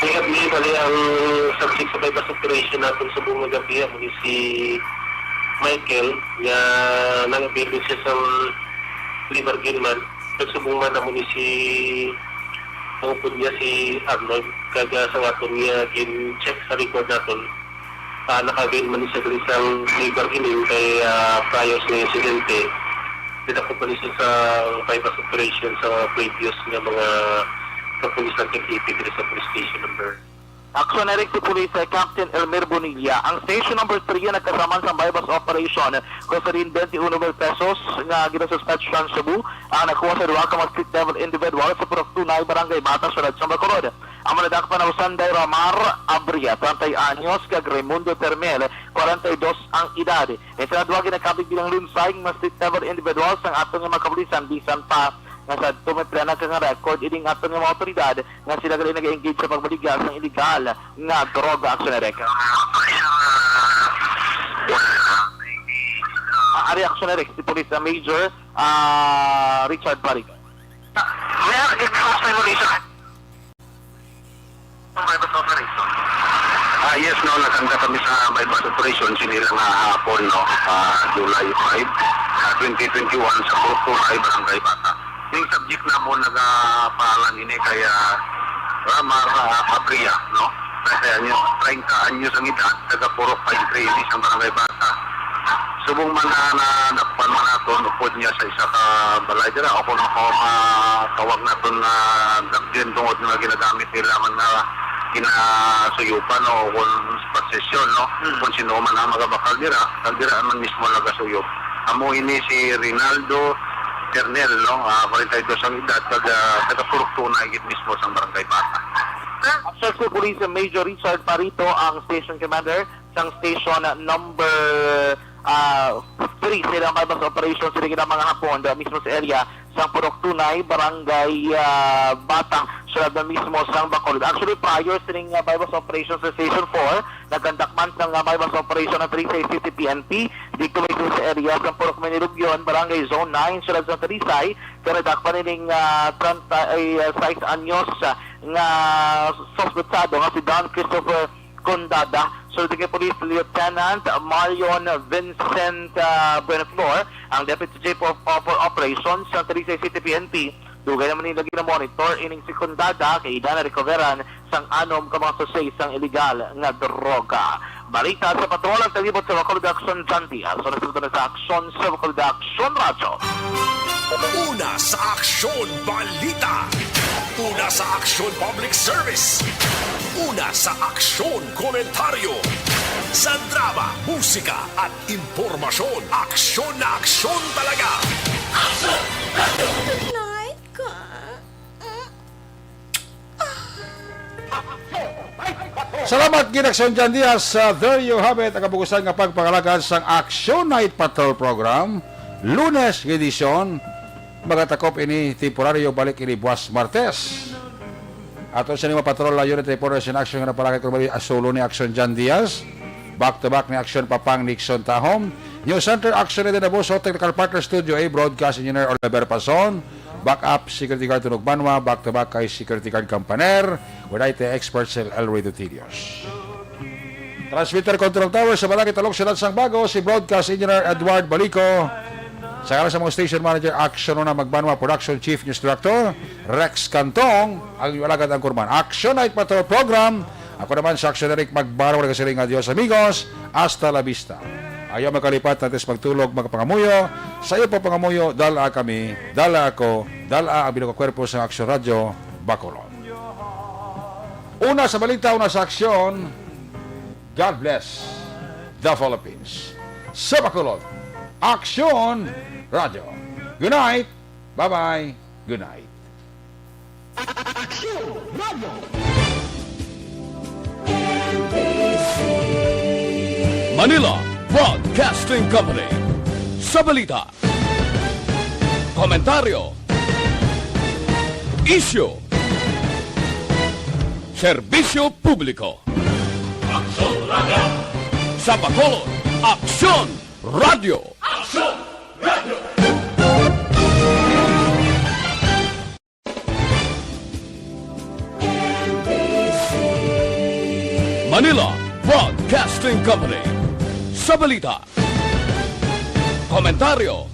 Ang gabi, bali ang subject sa buy-bust operation natin sa buong gabi, amo ni si Michael, nga nang-avail siya sa liver man. Sa subong man, amo ni si Ang upod niya si Arnold, kag, ah, sa aton niya gin-check sa record naton, ah, naka-avail man siya diri sang labor healing kay, ah, prior sa insidente, didakop man siya sa bypass operation sa previous nga mga kapulisan kag A P diri sa police station number. Action Direct si Police, eh, Captain Elmer Bonilla. Ang station number three ang nagkasaman sa bypass operation, kung sa din twenty-one mil pesos nga ginasuspetsyon shabu ang nakuha sa duha ka mga street level individual sa Purok Tunay, Barangay Bata, Siyudad sang Bacolod. Ang mga nadakpan ang Sanday Ramar Abria, treinta anyos, kag Raimundo Termel, kwarenta y dos ang edad. Ang sila duha ginakabig bilang lunsay nga street level individual sang aton nga mga kapulisan, bisan pa nga sa ato may plana ka nga record ining aton nga mga awtoridad nga sila gali nag-engage sa pagbaligya sang illegal nga droga. Action Direct. Ah, ari Action Direct, si Police, ah, Major, ah, Richard Barriga. May exhaust ammunition. Bypass operation. Ah, yes, no, nagkanda kami sa bypass operation, sini lang nga hapon, no, ah, July five, ah, twenty twenty-one, sa Purok Tunay, Barangay Bata. Ning subject namon nagapangalan ini kay, ah, Ramar, ah, Abria, no? Kaya nyo, treinta anyos ang edad, taga Purok Pine Tree, isang Barangay Bata. Subong man na nadakpan man naton upod niya sa isa ka balay dira, o kung ako matawag naton nga drug den tungod nga ginagamit nila man nga ginasuyupan o kung posesyon, no? Hmm. Kung sino man ang magabakal dira, kag dira man mismo nagasuyop. Amo ini si Rinaldo Ternel, no? Ah, kwarenta y dos ang edad, taga, taga Purok Tunay gid mismo sang Barangay Bata. Action si Police Major Richard Parito, ang station commander sang station number, ah, three sa ilang bypass operation sa mga hapon, ah, mismo sa area sang Purok Tunay, Barangay, ah, Bata, Siyudad na mismo sang Bacolod. Actually, prior sining, ah, bypass operation sa Station four, nagkandak man sang, ah, bypass operation ang three sa City P N P dito mismo sa area sang Purok Manilugyon, Barangay Zone nine, Siyudad sa Talisay, pero dakpan ining, ah, treinta, ay, ah, sais anyos, ah, nga suspetsado nga si Don Christopher Condada. Sulod kay Police Lieutenant Marion Vincent, ah, Buenaflor, ang Deputy Chief of, of Operations sa Talisay City P N P, dugay naman nila ginamonitor ining si Condada kay ila na-recoveran sang anom ka mga sachet sang illegal nga droga. Balita sa patrol ang kalibot sa Bacolod Action, John Diaz. Sa resulta na sa aksyon sa Bacolod Action Radyo. Una sa aksyon, balita. Una sa aksyon, public service. Una sa aksyon, komentaryo. Sa drama, musika, at impormasyon, aksyon na aksyon talaga. Tonight ka. Salamat, Ginaksyon John Diaz. Uh, there you have it, ang kabukusan nga pagpangalagad sang Action Night Patrol Program, Lunes nga edisyon. Magatakop ini temporaryo, balik ini buwas Martes. Ato sa mga patrol, uh, unit reporters in action nga napalakay ko, asulo ni Action John Diaz. Back to back ni Action Papang Nixon Tahom. News Center Action ni Denabo sa technical partner Studio A, broadcast engineer Oliver Pason. Backup, Security Guard Tunog Banwa, back to back kay Security Guard Campaner, with I T expert Sir Elroy Dutilios. Transmitter Control Tower sa Balakid, Talok, Siyudad sang Bago, si Broadcast Engineer Edward Balico. Sa ngalan sa mga station manager, Action Una Magbanwa, Production Chief, News Director, Rex Cantong, ang inyong alagad ang kurman. Action Night Patrol Program. Ako naman sa Action Eric Magbanwa, nagasiring nga adios, amigos. Hasta la vista. Ayaw makalipat, antes magtulog, makapangamuyo. Sa iyo pa pangamuyo, dala kami, dala ako, dala ang bilog nga kwerpo sa Action Radio, Bacolod. Una sa balita, una sa aksyon, God bless the Philippines. Sa Bacolod, Action Radio. Good night. Bye-bye. Good night. Action Radio. Manila Broadcasting Company. Sa balita, komentaryo, isyu, serbisyo publiko. Aksyon Radio. Sa Bacolod, Aksyon Radio. Aksyon Radio. Manila Broadcasting Company. Sa balita, komentaryo,